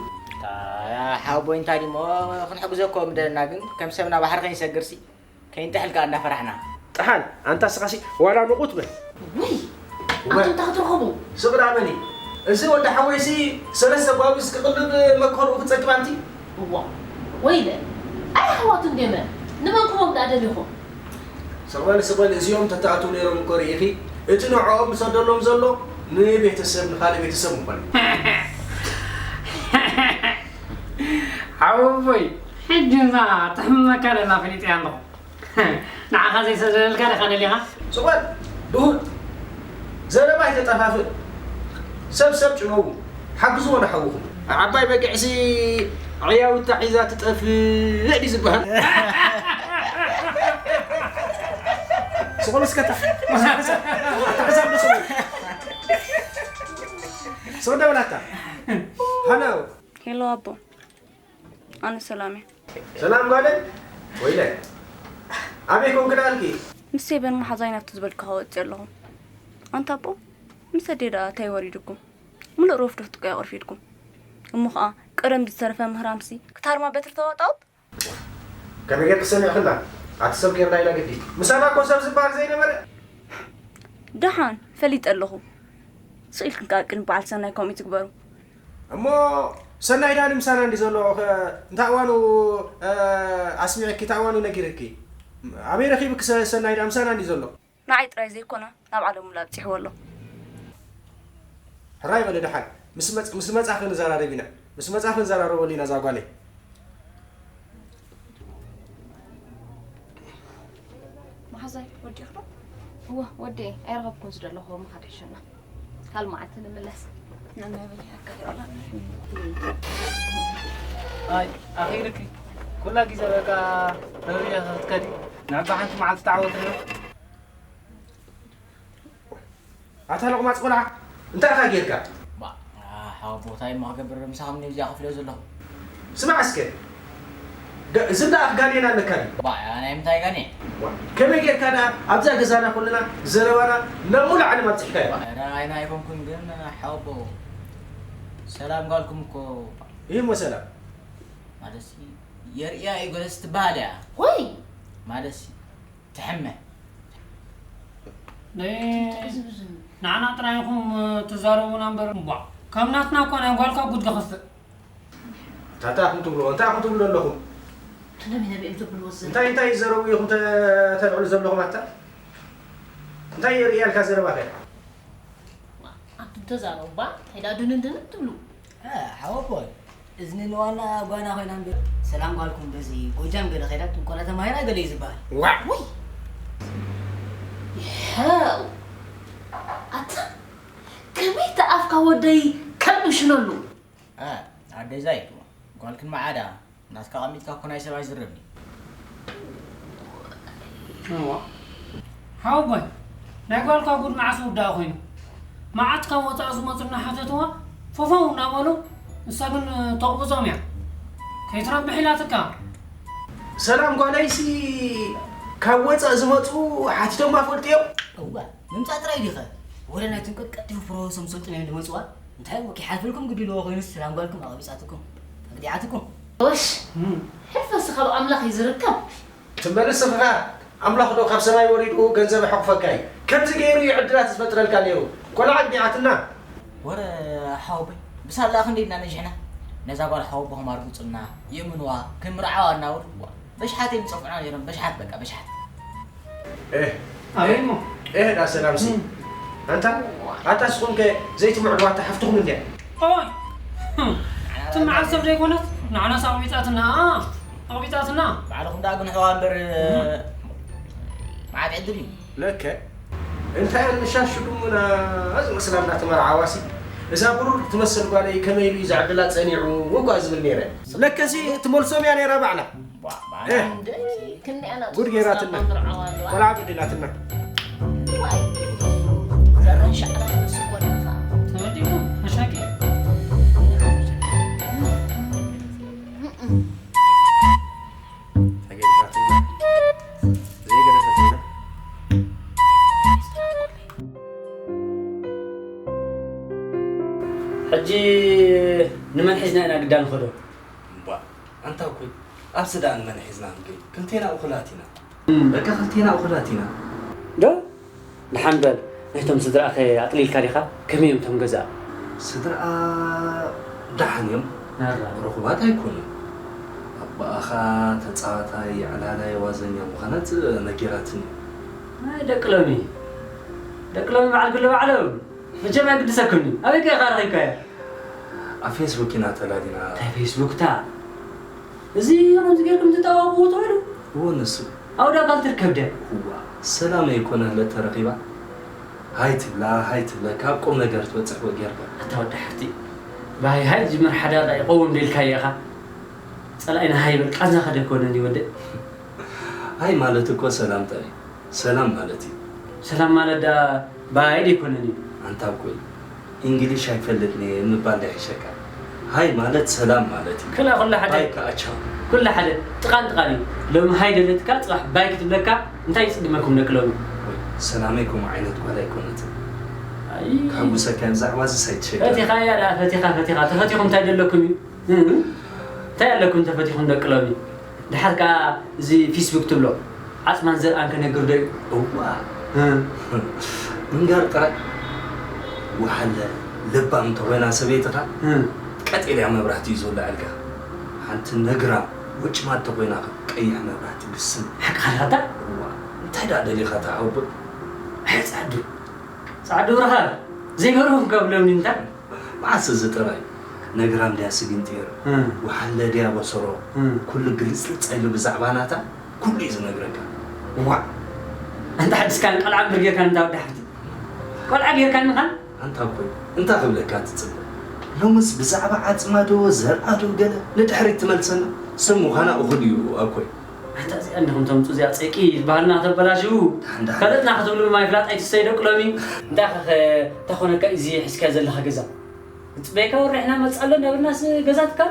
ኣያ ሓወቦይ፣ እንታይ ድሞ ክንሕግዞ እኮ ምደለና፣ ግን ከም ሰብና ባሕሪ ከይንሰግርሲ፣ ከይንጥሕል ከኣ እንዳፈራሕና። ጥሓል፣ ኣንታ ስኻሲ ዋላ ንቑት በል። ውይ፣ ወ-፣ ኣቱም እንታይ ክትረኽቡ? ስቕ ደኣ በሊ። እዚ ወዲ ሓወይሲ ሰለስተ ጓብዝ ክቕልብ መከርኡ ክጸግብ ኣንቲ። እዋ፣ ወይለ፣ ኣይ ኣሕዋቱ እንዴመ፣ ንመን ክቦም ደኣ ደሊኹም? ስቕ በሊ፣ ስቕ በሊ፣ እዚኦም ተተኣትዉ ነይሮም እኮ ርኢኺ። እቲ ንዕኦም ዝሰደሎም ዘሎ ንቤተሰብ፣ ንኻልእ ቤተሰብ ምኾነ። ሓወቦይ፣ ሕጂ እዛ ትሕመካ ደላ ፈሊጠያ ኣለኹ። ንዓኻ ዘይሰደደልካ ዲኻ ደሊኻ? ስቕ በል፣ ድሁል። ዘረባ ኣይተጠፋፍእ። ሰብ ሰብ ጭነዉ። ሓግዝዎ ንሓውኹም። ዓባይ በጊዕሲ ዕያውታ ሒዛ ትጠፍእ ድዩ ዝበሃል? ስቕ በል እስከ እታ፣ እታ ሒዛ ኣሎ ስቕ በል። ስቕ ደበላታ። ሃሎ። ሄሎ ኣቦ። ኣነ ሰላም እየ። ሰላም ጓለይ? ወይለ። ኣበይ ኮንኪ ደኣልኪ? ምስ ሴቨን መሓዛይ ናብቲ ዝበልክኻ ወጺአ ኣለኹ። ኣንታ ኣቦ፣ ምስ ኣደይ ደኣ እንታይ ወሪዱኩም? ምሉእ ረፍዶ ክትቀያቑር ፊድኩም። እሞ ኸኣ ቀደም ዝተረፈ ምህራምሲ ክታርማ በትሪ ተዋጣውጥ? ከመይ ጌርኪ ሰሚዕክና? ኣቲ ሰብ ጌርና ኢና ግዲ። ምሳና እኮ ሰብ ዝበሃል ዘይነበረ። ደሓን፣ ፈሊጠ ኣለኹ። ስቕ ኢልክን ከኣ ቅድሚ በዓል ሰናይ ከምኡ ትግበሩ። እሞ ሰናይ ደኣ ንምሳና እንዲ ዘሎ፣ ከ-፣ እንታይ እዋኑ፣ እ፣ ኣስሚዕኪ፣ እንታይ እዋኑ ነጊርኪ? ኣበይ ረኺብኪ ሰ-፣ ሰናይ ደኣ ምሳና እንዲ ዘሎ? ንዓይ ጥራይ ዘይኮነ፣ ናብ ዓለም ሙሉእ ኣብጺሕዎ ኣሎ። ሕራይ በሊ ደሓን። ምስ መጽ-፣ ምስ መጻኺ ንዘራረብ ኢና። ምስ መጻኺ ንዘራረበሉ ኢና እዛ ጓለይ። መሓዛይ፣ ወዲእኺ ዶ? እወ፣ ወዲኤ። ኣይረኸብኩን ዝደለኹዎ ምኻድ ሕሸና። ካልእ መዓልቲ ንምለስ። ነናይ በሊ ኣካል ይቕላል። ኣይ፣ ኣኺልኪ። ኩላ ግዜ በቃ ተሪኻ ክትከዲ። ንዕባ ሓንቲ መዓልቲ ተዓወትልና። ኣታ ለቑማጽ ቆልዓ፣ እንታይ ኢኻ ጌርካ? ባ፣ ሓወቦ፣ እንታይ እሞ ክገብር፣ ምሳኹም ነዚ እዚኣ ከፍልዮ ዘለኹ። ስማዕ እስከ፣ ጋ-፣ እዚ እንዳ ኣፍ ጋኔን ኣለካ ድዩ? ባ፣ ናይ ምንታይ ጋኔን? ዋ፣ ከመይ ጌርካ ደኣ ኣብዛ ገዛና ኩልና ዘረባና ናብ ሙሉእ ዓለም ኣብጺሕካዮ? ባ፣ ኧረ፣ ኣይና ኣይኮንኩን ግን፣ ሓወቦ፣ ሰላም ጓልኩም እኮ። ይህ እሞ ሰላም። ማለትሲ፣ የርእያ እዩ ገለስ ትበሃል እያ። ወይ! ማለትሲ፣ ትሕመ። ነይ-፣ ትሕዝብዝብ። ንዓና ጥራይ ኢኹም ትዛረቡና እምበር፣ እምቧ። ከም ናትና እኮ ናይ ጓልካ ጉድ ክኸፍእ። እንታይ ኢኹም ትብልዎ? እንታይ ኢኹም ትብሉ ኣለኹም? እቲ ነቢ ነቢ እዮም ዘብልዎ ዝዘለዉ። እንታይ፣ እንታይ ይዘረቡ ኢኹም ተ-፣ ተልዕሉ ዘለኹም ኣታ? እንታይ የርእያልካ ዘረባኸ? ኣንቱም ተዛረቡ እባ፣ እንታይ ደኣ ድንን ድንን ትብሉ? እ፣ ሓወቦይ፣ እዝኒ ንዋና ጓና ኮይና እምበር፣ ሰላም ጓልኩም በዚ ጎጃም ገለ ከይዳ ጥንቆላ ተማሂራ ገለ እዩ ዝበሃል። ዋዕ! ውይ! ይሐው! ኣታ፣ ከመይ ተኣፍካ ወደይ ከብሽነሉ? እ፣ ኣደይ ዛይቱ፣ ጓልክን መዓዳ፣ ናትካ ኣቐሚጥካ እኮ ናይ ሰብ ኣይዝረብን እዩ። እዋ። ሓወቦይ፣ ናይ ጓልካ ጉድ መዓስ ውዳእ ኮይኑ? መዓት ካብ ወጻኢ ዝመጹ እናሓተትዋ፣ ፎፎው እናበሉ፣ ንሳ ግን ተቕብጾም እያ። ከይትረብሕ ኢላትካ። ሰላም ጓለይሲ፣ ካብ ወጻኢ ዝመጹ ሓቲቶማ ፈልጥዮም? እዋ፣ ምምጻእ ጥራይ ዲኸ? ወረ ናይቶም ቀቀጢፉ ፕሮሰም ሰልጥኖም ድመጽዋ? እንታይ እሞ ከይሓልፈልኩም ግዲ ኣለዎ ኮይኑስ፣ ሰላም ጓልኩም ኣቕቢጻትኩም፣ ኣግዲዓትኩም። እሽ፣ እም። ሕልፈሲ ካብ ኣምላኽ እዩ ዝርከብ። ትመልስ ስኽኻ፣ ኣምላኽ ዶ ካብ ሰማይ ወሪዱ ገንዘብ ይሐቑፈካ እዩ? ከምዚ ገይሩ እዩ ዕድላት ዝፈጥረልካ ነይሩ። ቆልዓ ኣግዲዓትና። ወረ ሓወቦይ፣ ብሳላ ክንደይ ኢና ነጅሕና። ነዛ ጓል ሓወቦኹም ኣርግጹልና፣ የእምንዋ፣ ክንምርዓዋ እናበሉ፣ ዋ፣ በሽሓት እዮም ዝጸፍዑና ነይሮም፣ በሽሓት፣ በቃ፣ በሽሓት። ኤህ፣ ኣበይ እሞ? ኤህ፣ ዳ ሰላምሲ። እም። ኣንታ፣ ኣታ ንስኹም ከ ዘይትምዕድዋ ኣታ ሓፍትኹም እንድያ? ኦይ! እም። እቲ መዓል ሰብ ዘይኮነት፣ ንዓናስ ኣቕቢጻትና፣ ኣ፣ ኣቕቢጻትና። ባዕልኹም ደኣ ግንሕዋ እምበር፣ እም። መዓት ዕድል እዩ። ለከ፣ እንታይ ንሻሽ ዱሙና ዝመስላ እንዳተመርዓዋሲ፣ እዛ ብሩር ትመስል ጓለይ ከመይ ኢሉ እዩ ዘዕድላ ጸኒዑ እኳ ዝብል ነይረ። ለከሲ ትመልሶም እያ ነይራ ባዕላ። ባ-፣ ባ-፣ ኤህ። እንደይ፣ ክንደይ ኣና ጉድ ገይራትና። ቆልዓ በዲላትና። ዋይ። ዘራን ሻዕራን ንሱ እኮ ኣለኻ። ተወዲኡ፣ መሻቂ። ተገዲፋትና። ዘይገደፈትና። ሕጂ ንመን ሒዝና ኢና ግዳ ንኸዶ? እምቧእ፣ ኣንታ እኮይ፣ ኣብዚ ደኣ ንመን ሒዝና ንከይድ? ክልቴና እኹላት ኢና። እም። በቃ፣ ክልቴና እኹላት ኢና። ዶ? ደሓን በል፣ ናይቶም ስድራኣኸ ኣጥሊልካ ዲኻ? ከመይ እዮም እቶም ገዛእ? ስድራኣ ደሓን እዮም። ኣራ። ርኹባት ኣይኮኑን። ኣቦኣኻ ተጻዋታይ፣ ዕላላይ፣ ዋዘኛ ምዃና ት-፣ ነጊራትኒ። ኣይ፣ ደቂ ሎሚ። ደቂ ሎሚ በዓል ግሊ ባዕሎም። መቸም ኣየግድሰኩምን እዩ። ኣበይ ከ ኢኻ ረኺብካያ? ኣብ ፌስቡክ ኢና ተላሊና። እንታይ ፌስቡክ እታ? እዚ ከምዚ ጌርኩም ትጠዋወቑ ትውዕሉ? እወ፣ ንሱ። ኣብኡ ዶ ኣካል ትርከብ ድያ? እዋ፣ ሰላመይ እኮ ነህለት ተረኺባ። ሃይ ትብላ፣ ሃይ ትብለካ፣ ኣብ ቁም ነገር ትበጽሕ እኮ ጌርካ። ኣታ ወዲ ሓፍቲ፣ ብሃይ ሃይ ዝጅምር ሓዳር ደኣ ይቐውም ደልካዮ ኢኻ። ጸላኢና ሃይ በል፣ ቃንዛ ከደ ኮነኒ ወደ። ሃይ ማለት እኮ ሰላምታ እዩ። ሰላም ማለት እዩ። ሰላም ማለት ደኣ ባይ ደይኮነን እዩ። ኣንታ እኮይ፣ እንግሊሽ ኣይፈልጥን እየ ምባል ዶ ይሕሸካ? ሃይ ማለት ሰላም ማለት እዩ። ክላ ኩላ ሓደ። ባይ ከኣ ቻው። ኩላ ሓደ። ጥቓን ጥቓን እዩ። ሎሚ ሃይ ደለትካ፣ ጽባሕ ባይ ክትብለካ፣ እንታይ ይጽግመኩም ደቂ ሎሚ? ወይ፣ ሰላመይ ከምኡ ዓይነት ጓል ኣይኮነትን። ኣይ። ክሕጉሰካ እየ፣ ብዛዕባ እዚስ ኣይትሸገር። ፈቲኻ እያ ደኣ፣ ፈቲኻ፣ ፈቲኻ። ተፈቲኹም እንታይ ደለኩም እዩ? እ? እንታይ ኣለኩም ተፈቲኹም ደቂ ሎሚ? ድሓር ከኣ እዚ ፊስቡክ ትብሎ፣ ዓጽማን ዘርኣን ከነግር ዶ እዩ? እዋ። እ። ምንጋር ጥራይ። ወሓለ ለባም እንተኾይና ሰበይትኻ፣ እ። ቀጤልያ መብራህቲ እዩ ዝውልዐልካ። ሓንቲ ነግራ ወጭማት እንተኾይና፣ ቀይሕ መብራህቲ ግስም። ሓቅኻ ኢኻ ኣታ? እዋ። እንታይ ደኣ ደሊኻ እታ ሓወቦይ? ኣይ ጻዕዱ። ጻዕዱ ብርሃን፣ ዘይገርም ከብለኒ እንታይ? መዓስ እዚ ጥራይ? ነግራም ድያ ስጊንጢር? እም። ወሓለ ድያ በሰሮ? እም። ኩሉ ግልጽልጽ ኢሉ ብዛዕባ ናታ ኩሉ እዩ ዝነግረካ። ዋዕ! ኣንታ ሓድስካን ቆልዓ እምበር ጌርካን እንታ ወዲ ሓፍቲ። ቆልዓ ጌርካኒ ኻን? ኣንታ እኮ እንታይ ክብለካ ትጽበ? ሎምስ ብዛዕባ ዓጽማ ዶ ዘርኣ ዶ ገለ ንድሕሪት ትመልሰና? ሰብ ምዃና እኹል እዩ ኣኮይ። ኣታ እዚኣ እንዲኹም ተምጹ እዚኣ ጸቂ ባህልና ከተበላሽዉ። ደሓን፣ ደሓን። ፈለጥና ክትብሉ ማይ ፍላጥ ኣይትስተይ ደቂ ሎሚ። እንታይ ኸ ተኾነካ እዚ ሒዝካዮ ዘለኻ ገዛ? ዝጽበየካ ወርሕና መጽእ ኣሎ እናበልናስ ገዛ ትካረ?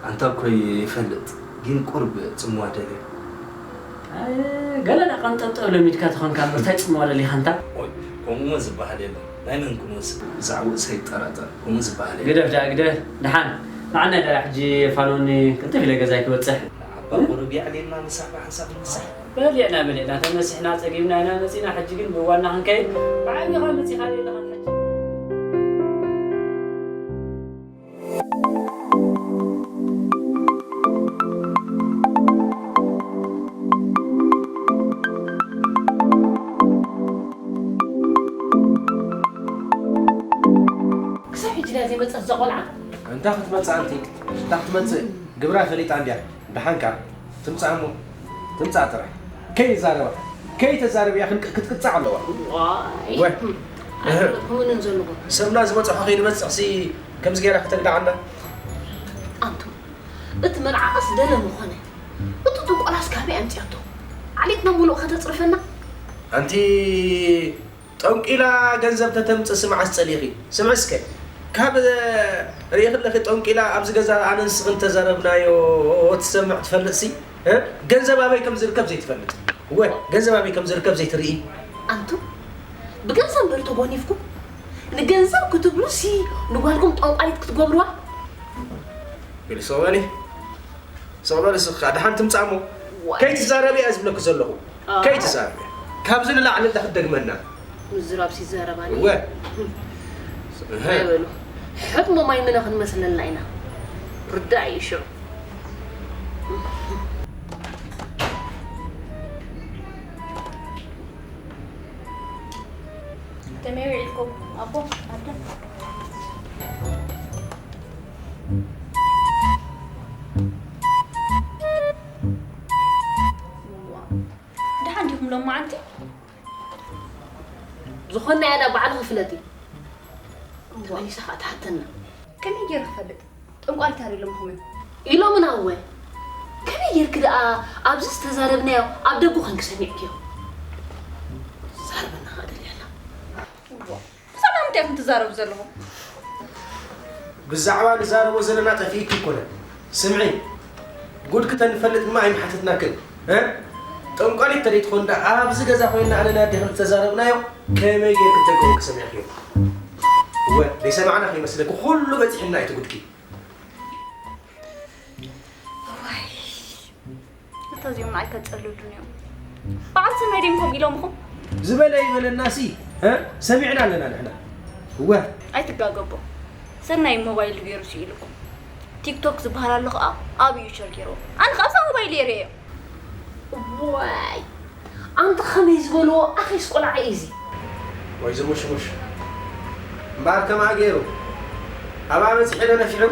ኣንታ እኮ ይፈልጥ፣ ግን ቁርብ ጽምዋ ደልየ። ኣይ፣ ገለ ደኣ ቀንጠጥ ለሚድካ ተኾንካ እምበር እንታይ ጽምዋ ደሊኻ ኣንታ? ኦይ፣ ከምኡ ዝበሃል የለን። ናይ መን ክመጽእ? ብዛዕባኡ ሰይጠራጠር። ከምኡ ዝበሃል የለን። ግደፍ ደኣ፣ ግደፍ። ደሓን። ንዓና ደኣ ሕጂ ፋኖኒ ቅልጥፍ ኢለ ገዛይ ክበጽሕ። ኣባ ቁሩብ የዕሊልና ምሳሕ ብሓንሳብ ንሳሕ። በሊዕና በሊዕና ተመሲሕና ጸጊብና ኢና መጺና፣ ሕጂ ግን ብዋና ክንከይድ ብዓቢኻ መጺኻ ዘለኻ ሕጂ። ክሳብ ሕጂ ድያ ዘይመጸት እዛ ቆልዓ? እንታ ክትመጽእ ኣንቲ፣ እንታ ክትመጽእ ግብራ ፈሊጣ እንድያ። ደሓንካ ትምጻእ እሞ ትምጻእ ጥራይ። ከይዛረባ፣ ከይተዛረብ እያ ክንቅ-፣ ክትቅጻዕ ኣለዋ። ዋይ። ወይ። ኣይኮነን ዘለዎ። ሰብና ዝበጽሖ ከይንበጽሕሲ ከምዚ ጌራ ከተግድዓና? ኣንቱም፣ እቲ መርዓስ ደለ ምኾነ፣ እቲ ጥንቆላስ ካበይ ኣምጺኣቶ? ዓሌትና ሙሉእ ከተጽርፈና? ኣንቲ ጠንቂላ ገንዘብ ተተምጽእ ስምዓስ ጸሊኺ። ስምዒ እስከ። ካብ ርእኺ ኣለኺ ጠንቂላ ኣብዚ ገዛ ኣነ ንስኽን ተዛረብናዮ ትሰምዕ ትፈልጥሲ? እ? ገንዘብ ኣበይ ከም ዝርከብ ዘይትፈልጥ። ወ፣ ገንዘብ ኣበይ ከም ዝርከብ ዘይትርኢ። ኣንቱም፣ ብገንዘብ እምበር ተጎኒፍኩም፣ ንገንዘብ ክትብሉሲ ንጓልኩም ጠንቋሊት ክትገብሩዋ? ኢሉ ሰበኒ። ስቕ በል እስኻ፣ ደሓን ትምጻእ እሞ። ዋይ። ከይትዛረቢ እየ ዝብለኪ ዘለኹ። ኣሃ። ከይትዛረቢ። ካብዚ ንላዕሊ እንዳ ክትደግመና። ምዝራብሲ ይዛረባኒ። እወ። ስቕ በሉ። ሕድሞ ማይ ምነ ክንመስለልና ኢና። ርዳእ እዩ ሽዑ። ከመይ ውዒልኩም ኣቦ ኣደ? ደሓን ዲኹም ሎማዓንቲ? ዝኾንናዮ ዳ ባዕልኺ ፍለጢ። ተመሊሳ ኸኣ ትሓተና። ከመይ ገይረ ክፈልጥ? ጠንቋሊት ኣይደለኹም እዮም። ኢሎምና እወ። ከመይ ጌርኪ ደኣ ኣብዚ ዝተዛረብናዮ ኣብ ደጉ ኮንኪ ሰሚዕክዮ? ዛረበና ኸኣ ደልያ ኣላ። እዋ፣ ብዛዕባ ምንታይ ኢኹም ትዛረቡ ዘለኹም? ብዛዕባ ንዛረቦ ዘለና ጠፊእኪ ኣይኮነን። ስምዒ፣ ጉድኪ ተንፈልጥ ድማ ኣይምሓተትናክን። እ? ጠንቋሊት ተደይትኾን ደኣ ኣብዚ ገዛ ኮይና ኣነን ኣዴኽን ዝተዛረብናዮ ከመይ ጌርኪ ብደገ ኮንኪ ሰሚዕክዮ? እወ፣ ዘይሰማዕና ከይመስለኪ፣ ኩሉ በጺሕና እዩ እቲ ጉድኪ። እዋይ፣ እታ እዚኦም ንዓይ ከጸልሉኒ እዮም። በዓል ሰናይ ድዮም ከምኡ ኢሎምኹም? ዝበለ ይበለናሲ፣ እ? ሰሚዕና ኣለና ንሕና። እወ። ኣይትጋገቦ። ሰናይ ሞባይል ገይሩ ስኢሉኩም። ቲክቶክ ዝበሃል ኣሎ ኸኣ ኣብኡ እዩ ሸር ገይርዎ። ኣነ ኸኣ ኣብዛ ሞባይል እየ ርእየዮ። ዋይ፣ ኣንቲ ኸመይ ዝበልዎ ኣኺስ ቆልዓ እዩ እዚ። ወይ ዝሙሽሙሽ። እምበኣር ከምኣ ገይሩ ኣብኣ በጺሑ ዶ ነፊዑ?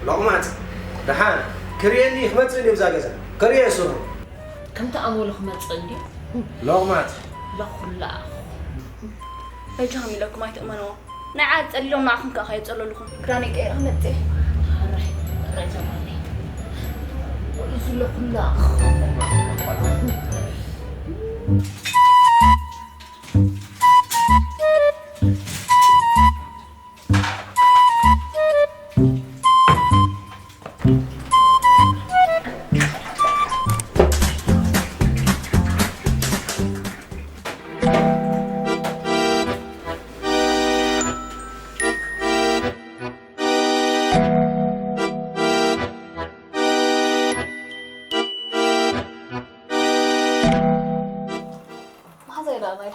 ሎቕማጽ። ደሓን ክርእየኒ ክመጽእ እንድዩ ኣብዛ ገዛ። ክርእየ ስርሑ። ከምቲ ኣመሉ ክመጽእ እንድዩ። ሎቕማጽ። ለኹላ። በጃኹም ኢለኩም ኣይትእመንዎ። ናይ ዓድ ጸሊሎም ንዓኹም ከኣ ከየጸለሉኹም። ክዳነይ ቀይረ ክመጽእ እየ። ሕራይ፣ ሕራይ ዘማነይ። ወይ እዚ ለኹላ።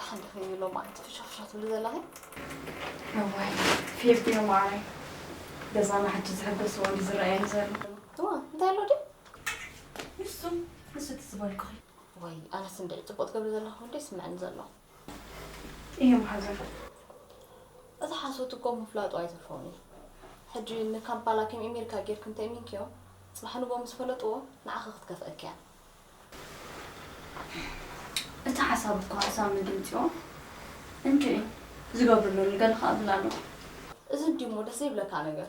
ሓንቲ ፊልም ሎማዓንቲ ፍሽኽፍሽኽ ትብሊ ዘለኺ? እዋይ፣ ፌብዮ ማዓረይ፣ ገዛና ሕጂ ዝሕገስዎ እንዲ ዝረኣየኒ ዘሎ። እዋ፣ እንታይ ኣሎ ድዩ? ንሱ፣ ንሱ እቲ ዝበልኩኺ። ወይ፣ ኣነስ እንድዒ ጽቡቕ ትገብሪ ዘለኹ እንዶ ይስምዐኒ ዘሎ። እየ መሓዘን። እዚ ሓሶት እኮ ምፍላጡ ኣይተርፎን እዩ። ሕጂ ንካምፓላ ከም ኤሜሪካ ጌርኪ እንተእሚንክዮ፣ ጽባሕ ንግሆ ምስ ፈለጥዎ፣ ንዓኺ ክትከፍአኪ እያ። እቲ ሓሳብ እኮ ሓሳብ ድምፂኦ እንድዒ ዝገብርለኒ ገለ ከኣ እብል ኣለኹ። እዚ እንድዩ እሞ ደስ ዘይብለካ ነገር።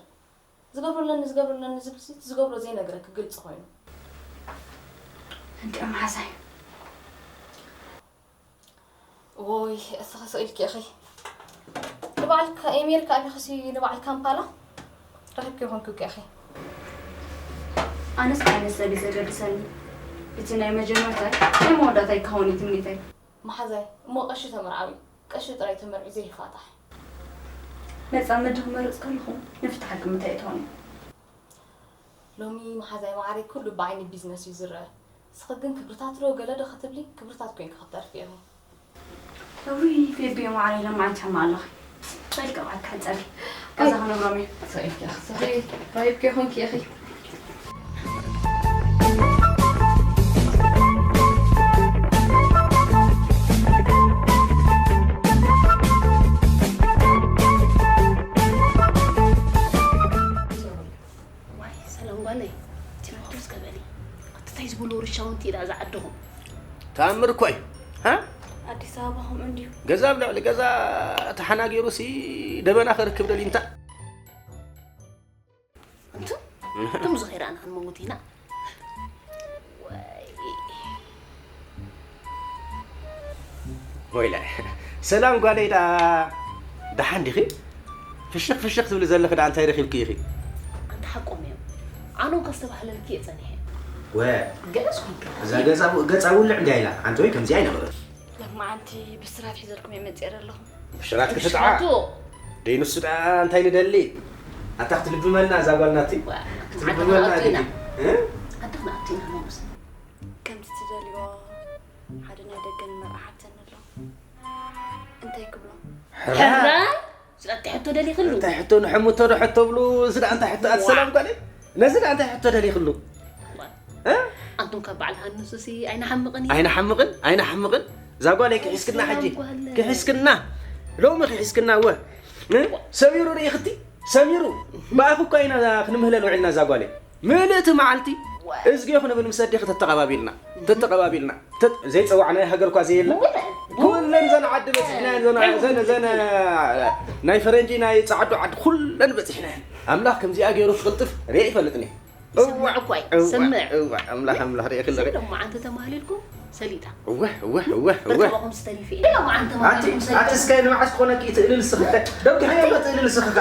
ዝገብርለኒ፣ ዝገብርለኒ ዝብልሲ፣ እቲ ዝገብሮ ዘይነግረኪ ግልፂ ኮይኑ። እንድዒ መሓዛይ። ዎይ፣ እስኺ ስቕ ኢልኪ ኢኺ። ንበዓል ካ-፣ ኤሜሪካ ኢኺ ንበዓል ካምፓላ ረኺብኪ ይኾንኪ እኮ ኢኺ። ኣነስ ዓይነት ሰብ እዩ ዘገድሰኒ። እቲ ናይ መጀመርታይ ናይ መወዳእታይ ክኸውን እዩ ትምኒተይ። መሓዛይ፣ እሞ ቀሺ ተመርዓዊ። ቀሺ ጥራይ ተመርዒ ዘይፋታሕ። ነፃ መድረኽ መረፅ ከለኹም ንፍትሓ ግምት ኣይትኾኑ። ሎሚ መሓዛይ ማዕረይ ኩሉ ብዓይኒ ቢዝነስ እዩ ዝረአ። ንስኺ ግን ክብርታት ዶ ገለ ዶ ክትብሊ፣ ክብርታት ኮይንኪ ክትተርፊ ኢኺ። እውይ፣ ፌብዮ ማዕረይ፣ ሎማዓንቲ ሕማቕ ኣለኺ። በል ቅብኣት ክሕፀቢ። ገዛ ኣይ። ክነብሮም እዩ። ሰኢልኪ ኢኺ፣ ሰኺ ረኺብኪ ይኹንኪ ኢኺ። ዋይ፣ ሰላም ጓለይ፣ ትምህርቲ እስከ በሊ። ኣቲ ታይ ዝበሉ ርሻውንቲ ኢዳ ዝዓድኹም? ተኣምር እኮ እዩ። ሃ? ኣዲስ ኣበባ ከምኡ እንድዩ። ገዛ ኣብ ልዕሊ ገዛ ተሓናጊሩሲ ደበና ክርክብ ደልዩ እንታ። እንቱ፣ እቶም ዝኸይራና ክንመውት ኢና። ወይ። ወይለ፣ ሰላም ጓለይ፣ ደኣ ደሓን ዲኺ? ፍሽኽ ፍሽኽ ትብሊ ዘለኺ ደኣ እንታይ ረኺብኪ ኢኺ? ኣንታ ሓቆም እዮም። ኣነ እውን ከስተባህለልኪ እየ ጸኒሐ። ወ፣ ገለስ ኮንኪ። እዛ ገጻ፣ ገጻ ውልዕ እንድያ ኢላ። ኣንቲ ወይ ከምዚኣ ኣይነበረት። ሎማዓንቲ ብስራት ሒዘልኩም እየ መጺአ ዘለኹ። ብስራት ክትጥዓ? ሽፋቱ። ደይ ንሱ ደኣ እንታይ ንደሊ? ኣታ ክትልብመልና እዛ ጓል ናቲ? ዋ፣ ክትልብመልና ዓዲ ድዩ? ኢና። እ? ዓዲ ክንኣቱ ኢና፣ ሞጎስ። ከምቲ ትደልዮ ሓደ ናይ ደገ ንመርዓ ሓተኒ ኣሎ። እንታይ ክብሎ? ሕራይ! ሕራይ? እዚ እንታይ ሕቶ ደሊኽሉ? እንታይ ሕቶ ንሕምቶ ዶ ሕቶ ብሉ? እዚ ደኣ እንታይ ሕቶ? ኣቲ ዋ። ሰላም ጓለይ? ነዚ ደኣ እንታይ ሕቶ ደሊኽሉ? ዋ። እ? ኣንቱም ካብ በዓል ሃንሱሲ ኣይንሓምቕን እዩ። ኣይንሓምቕን? ኣይንሓምቕን? እዛ ጓለይ ክሒስክና ሰላም ሕጂ። ጓለይ። ክሒስክና። ሎሚ ክሒስክና እወ። እ? ሰሚሩ ርኢኽቲ? ሰሚሩ። ብኣኺ እኳ ኢና ክንምህለል ውዒልና እዛ ጓለይ። ምልእቲ መዓልቲ ዋ። እዝግዮ ክንብል ምስ ኣዴኺ ተተቐባቢልና። ተተቐባቢልና። ተት-፣ ዘይጸዋዕናዮ ሃገር እኳ ዘየለ። እውነት? ኩለን ዘን ዓዲ በጺሕናየን፣ ዘን፣ እንታይ ዘን፣ ዘን፣ ናይ ፈረንጂ፣ ናይ ጸዓዱ ዓዲ ኩለን በጺሕናየን። ኣምላኽ ከምዚኣ ገይሩ ክቕልጥፍ ርኤ ይፈልጥን እየ። ይሰምዕ እዋዕ፣ እኮ እዩ፣ እዋዕ፣ ይሰምዕ። እዋዕ፣ ኣምላኽ፣ ኣምላኽ ርኤ ክልርኢ። ስለ መዓንተ ተማህሊልኩም ሰሊጣ። እወ፣ እወ፣ እወ፣ እወ። በተባኹም ስተሪፊ እየ። ስለ መዓንተ ኣቲ፣ ተማህሊልኩም ኣቲ ሰሊጣ። እስከ ንመዓስ ክኾነኪ ትእልል ስኽኸ? ደብድሕዮ ትእልል ስኽኻ?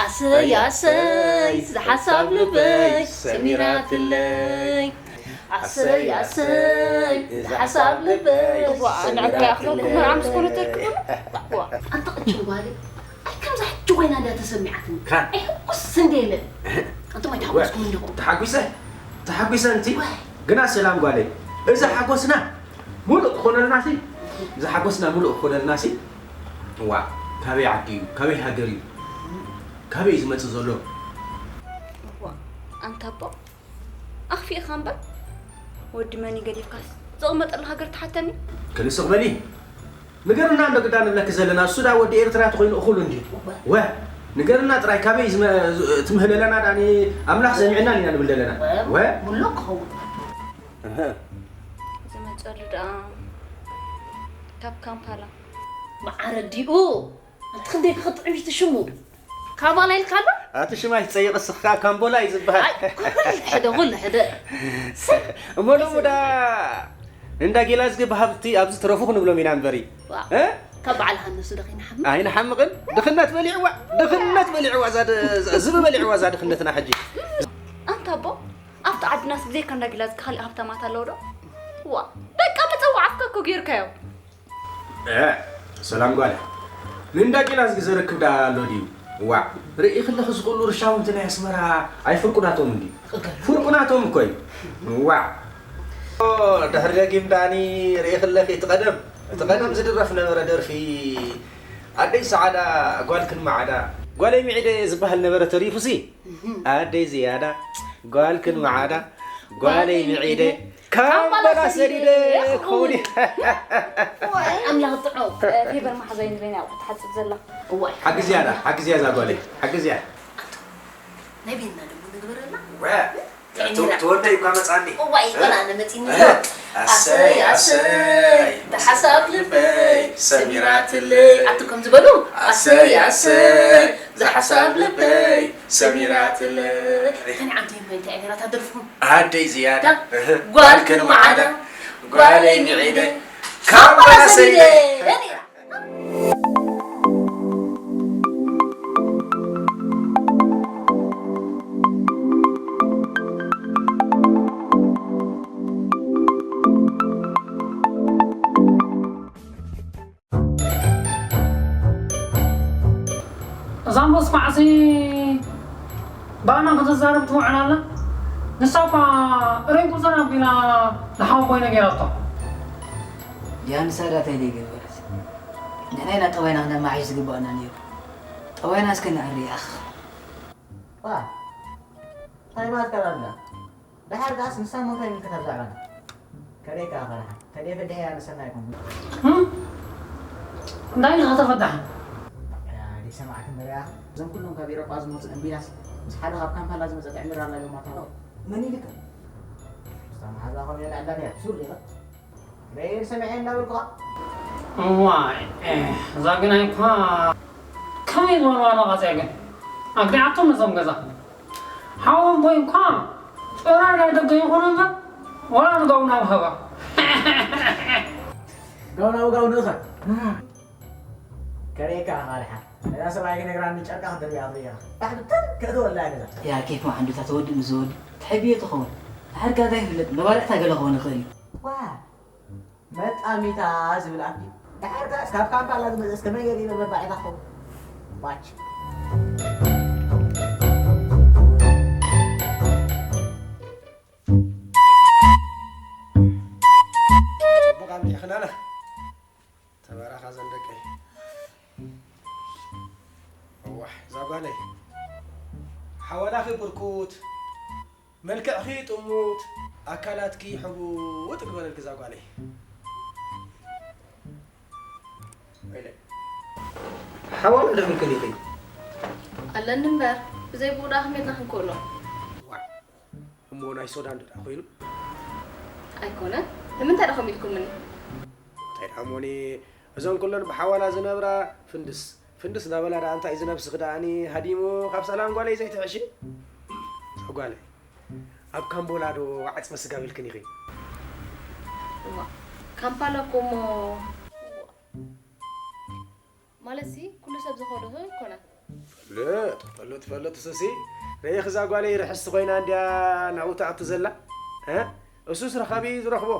ኣሰይ ኣሰይ ዝሓሳብ ልበይ ሰሚራትለይ። ኣሰይ ኣሰይ ዝሓሳብ ልበይ እዋ፣ ንዕካ ሰሚራትለይ። ኣኽለኩም መርዓ ምስ ኮነ ተርክቡ። እዋ። ኣንታ ቅጭን ጓለይ፣ ኣይ ከምዛ ሕጂ ኮይና እንዳ ተሰሚዓትኒ። ካ? ኣይ ሕጉስ እንደ የለን። ኣንቱም ኣይተሓጎስኩም እንዲኹም። ተሓጒሰ፣ ተሓጒሰ እንቲ። ዋይ። ግና ሰላም ጓለይ፣ እዚ ሓጎስና ሙሉእ ክኾነልና ሲ፣ እዚ ሓጎስና ሙሉእ ክኾነልና ሲ፣ እዋ፣ ካበይ ዓዲ እዩ? ካበይ ሃገር እዩ? ካበይ እዩ ዝመጽእ ዘሎ? እዋ፣ ኣንታ ኣቦ፣ ኣኽፊእኻ እምበር፣ ወዲ መን እዩ ገዲፍካስ? ዘቕመጠሉ ሃገር ትሓተኒ? ከልስቕ በሊ። ንገርና እንዶ ግዳ ንብለኪ ዘለና፣ እሱ ዳ ወዲ ኤርትራ ተኾይኑ እኹል እንድዩ። ወ፣ ንገርና ጥራይ፣ ካበይ ዝመ-፣ ትምህለለና ዳኒ፣ ኣምላኽ ሰሚዕናን ኢና ንብል ዘለና። ወ፣ ወ። ሙሉእ ክኸውን። እህ። ዝመጸሉ ደኣ ካብ ካምፓላ። መዓረዲኡ። ኣንቲ ክንደይ ክጥዕም እዩ እቲ ሽሙ? ካምባላ ኢልካ ኣሎ? ኣቲ ሽም ኣይትጸይቕ፣ እስኻ ካምቦላ እዩ ዝበሃል። ኣይ፣ ኩሉ ሕደ፣ ኩሉ ሕደ። እሞ ሎሚ ዳ እንዳ ጌላዝጊ ብሃብቲ ኣብዚ ትረፉ ክንብሎም ኢና እምበሪ። ዋው። እ? ካብ በዓል ሃንሱ ዶ ከይንሓምቕ? ኣይንሓምቕን። ድኽነት በሊዕዋ፣ ድኽነት በሊዕዋ፣ እዛ ድ-፣ ዝቢ በሊዕዋ እዛ ድኽነትና ሕጂ። ኣንታ ኣቦ፣ ኣብቲ ዓድናስ ብዘይካ እንዳ ጌላዝጊ ካሊእ ሃብታማት ኣለዉ ዶ? ዋ፣ በቃ መጸዋዕትካ እኮ ጌርካዮ። እ፣ ሰላም ጓል። ንእንዳ ጌላዝጊ ዘረክብ ደኣ ኣሎ ድዩ? ዋዕ፣ ርኢ ክለኺ ዝኽእሉ ርሻውንቲ ናይ ኣስመራ ኣይፍርቁናቶም እንድዩ? ፍርቁናቶም እኮ እዩ። ዋዕ። ድሕሪ ደጊም ዳኒ ርኢ ክለኺ፣ እቲ ቀደም፣ እቲ ቀደም ዝድረፍ ነበረ ደርፊ፣ ኣደይ ሰዓዳ ጓልክን መዓዳ፣ ጓለይ ሚዒደ ዝበሃል ነበረ ተሪፉሲ፣ ኣደይ ዝያዳ ጓልክን መዓዳ፣ ጓለይ ሚዒደ ካምባላ ሰዲደ ክኸውን እዩ። ኣምላኽ ጥዑም፣ ፌቨር መሓዛይ ንበይና እያ ትሓጽብ ዘላ። እዋይ። ሓግዝያ ዳ፣ ሓግዝያ እዛ ጓለይ፣ ሓግዝያ። ናይ ቤትና ደሞ ንግበረላ። ወ፣ ተወደይ እኳ መጻኒ። እዋይ፣ እ? ቆላ ኣነ መጺኒ። እ? ኣሰይ፣ ኣሰይ፣ ኣሰይ፣ ኣሰይ፣ ዝሓሳብ ልበይ ሰሚራትለይ። ኣቱ ከም ዝበሉ፣ ኣሰይ፣ ኣሰይ፣ ኣሰይ፣ ዝሓሳብ ልበይ ሰሚራትለይ። ከነዓንቲ ይመን እንታይ ነይራ እታ ደርፍኹም? ኣደይ ዝያዳ፣ ዳ? እህ፣ ጓልክን ጓልክን መዓዳ፣ መዓዳ፣ ጓለይ ጓለይ ሚዒደ፣ ሚዒደ፣ ካብ ካብ ባላ ሰሊደ። ሰሊደ። እዛ መስማዕሲ ባና ክትዛረብ ትውዕል ኣላ። ንሳ እኳ ሬንኩ ዘና ኣቢላ ንሓወቦይ ነጊራቶ። ዲያ ንሳ ዳታይ ደይገበረት? ንሕና ኢና ጠባይና ክነማሓይሽ ዝግባኣና ነይሩ። ጠባይና እስከ ነዕሪ ኣኽ። ዋ፣ እንታይ ማለት ካብ ኣላ? ደሓር ከኣስ ንሳ ሞታ ይምልከታ ብዛዕባና። ከደይ ከኣ ፈርሓ። ከደይ ፈድሐያ ንሰና ኣይኮንኩን። እም? እንታይ ኢኻ ተፈዳሕ? ያ፣ ደይ ሰማዕክ ንሪኣ። እዞም ኩሎም ካብ ኤሮጳ ዝመጹ እምቢላስ ምስ ሓደ ካብ ካምፓላ ዝመጸ ጥዕምር ኣላ ኢሎም ኣታው። መን ኢልካ? ምስታ መሓዛ ኾነ ኣላ ድያ? ሱር ዲኻ? ሬድ ሰሚዐ እንዳበልኩኻ። እዋይ፣ ኤህ፣ እዛ ግናይ እኳ ከመይ ዝበልዋ ነቓጽያ ግን? ኣግዲዓቶም ነዞም ገዛ። ሓዎም ቦይ እኳ ጭራ ናይ ደገ ይኹን እምበር፣ ወላ ንጋው ናብ ሃባ። ጋው ናብ ጋው ንእኸ። ከርእየካ ኢኻ ድሓን። ነዛ ሰብኣይ ክነግራ ንጨርቃ ክትደርብያ ትርእያ። ታሕቲ ተን ከእትወላ ገዛ። ያ ኬፍ መዓንዱታ ተወድእ ምስ ዝወድእ ትሕብዮ ትኸውን። ድሓር ጋጋ ይፍለጥ፣ መባልዕታ ገለ ክኸውን ይኽእል እዩ። ዋ፣ መጣሚታ ዝብል ኣፍ እዩ። ድሓር ከኣ ካብ ካምፓላ ዝመጸስ ከመይ ገይሩ ይበል መባልዕታ ክኸውን? ዋች። ጽቡቕ ኣምሊኽናና። ተባረኻ ዘን ደቀይ። እዋሕ፣ እዛ ጓለይ። ሓወላኺ ብርኩት፣ መልክዕኺ ጥሙት፣ ኣካላትኪ ሕቡጥ ግበረልኪ እዛ ጓለይ። ወይለይ። ሓዋላ ዶ ምክን ኢኺ? ኣለኒ እምበር፣ ብዘይ ብኡ ደኣ ከመይ ኢልና ክንክእሎ? ዋዕ። እሞ ናይ ሶዳን ዶ ደኣ ኮይኑ? ኣይኮነን። ንምንታይ ደኣ ከምኡ ኢልኩምኒ? እንታይ ደኣ እሞኒ፣ እዘን ኩለን ብሓዋላ ዝነብራ ፍንድስ፣ ፍንድስ እናበላ ደኣ እንታይ እዚ ነብስኺ ደኣኒ ሃዲሙ ካብ ሰላም ጓለይ ዘይትሕሺ? ጓለይ፣ ኣብ ካምቦላ ዶ ዓጽመ ስጋ ቢልክን ኢኺ? እዋ፣ ካምፓላ እኮ እሞ ማለትሲ፣ ኩሉ ሰብ ዝኸዶ ኣይኮነን። ፈልጥ፣ ፈልጥ፣ ፈልጥ፣ እሱሲ ርኢኺ እዛ ጓለይ ርሕስቲ ኮይና እንድያ ናብኡ ትኣቱ ዘላ። እ? እሱስ ረኻቢ ዝረኽቦ።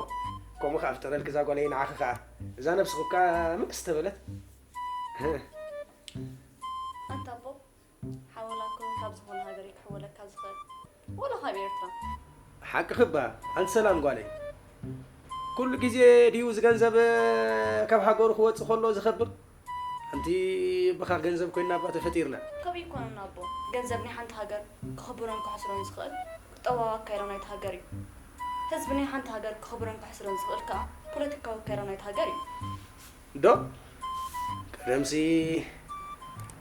ከምኡ ከኣ ፍጠረልኪ እዛ ጓለይ ንዓኺ ከኣ። እዛ ነብስኺ እኳ ምቅስ ተበለት። ኣንታ ኣቦ፣ ሓወላ እኮ ካብ ዝኾነ ሃገር እዩ ክሕወለካ ዝኽእል። ወላ ካብ ኤርትራ። ሓቅኺ እባ፣ ኣንቲ ሰላም ጓለይ። ኩሉ ግዜ ድዩ እዚ ገንዘብ ካብ ሃገሩ ክወጽእ ከሎ ዝኸብር? ኣንቲ ብኻ ገንዘብ ኮይና እባ ተፈጢርና። ከምኡ ኣይኮነን ኣቦ። ገንዘብ ናይ ሓንቲ ሃገር ክኽብሮን ክሕስሮን ዝኽእል ቁጠባዊ ኣካይዳ ናይቲ ሃገር እዩ። ህዝቢ ናይ ሓንቲ ሃገር ክኽብሮን ክሕስሮን ዝኽእል ከኣ ፖለቲካዊ ኣካይዳ ናይቲ ሃገር እዩ። ዶ? ቀደምሲ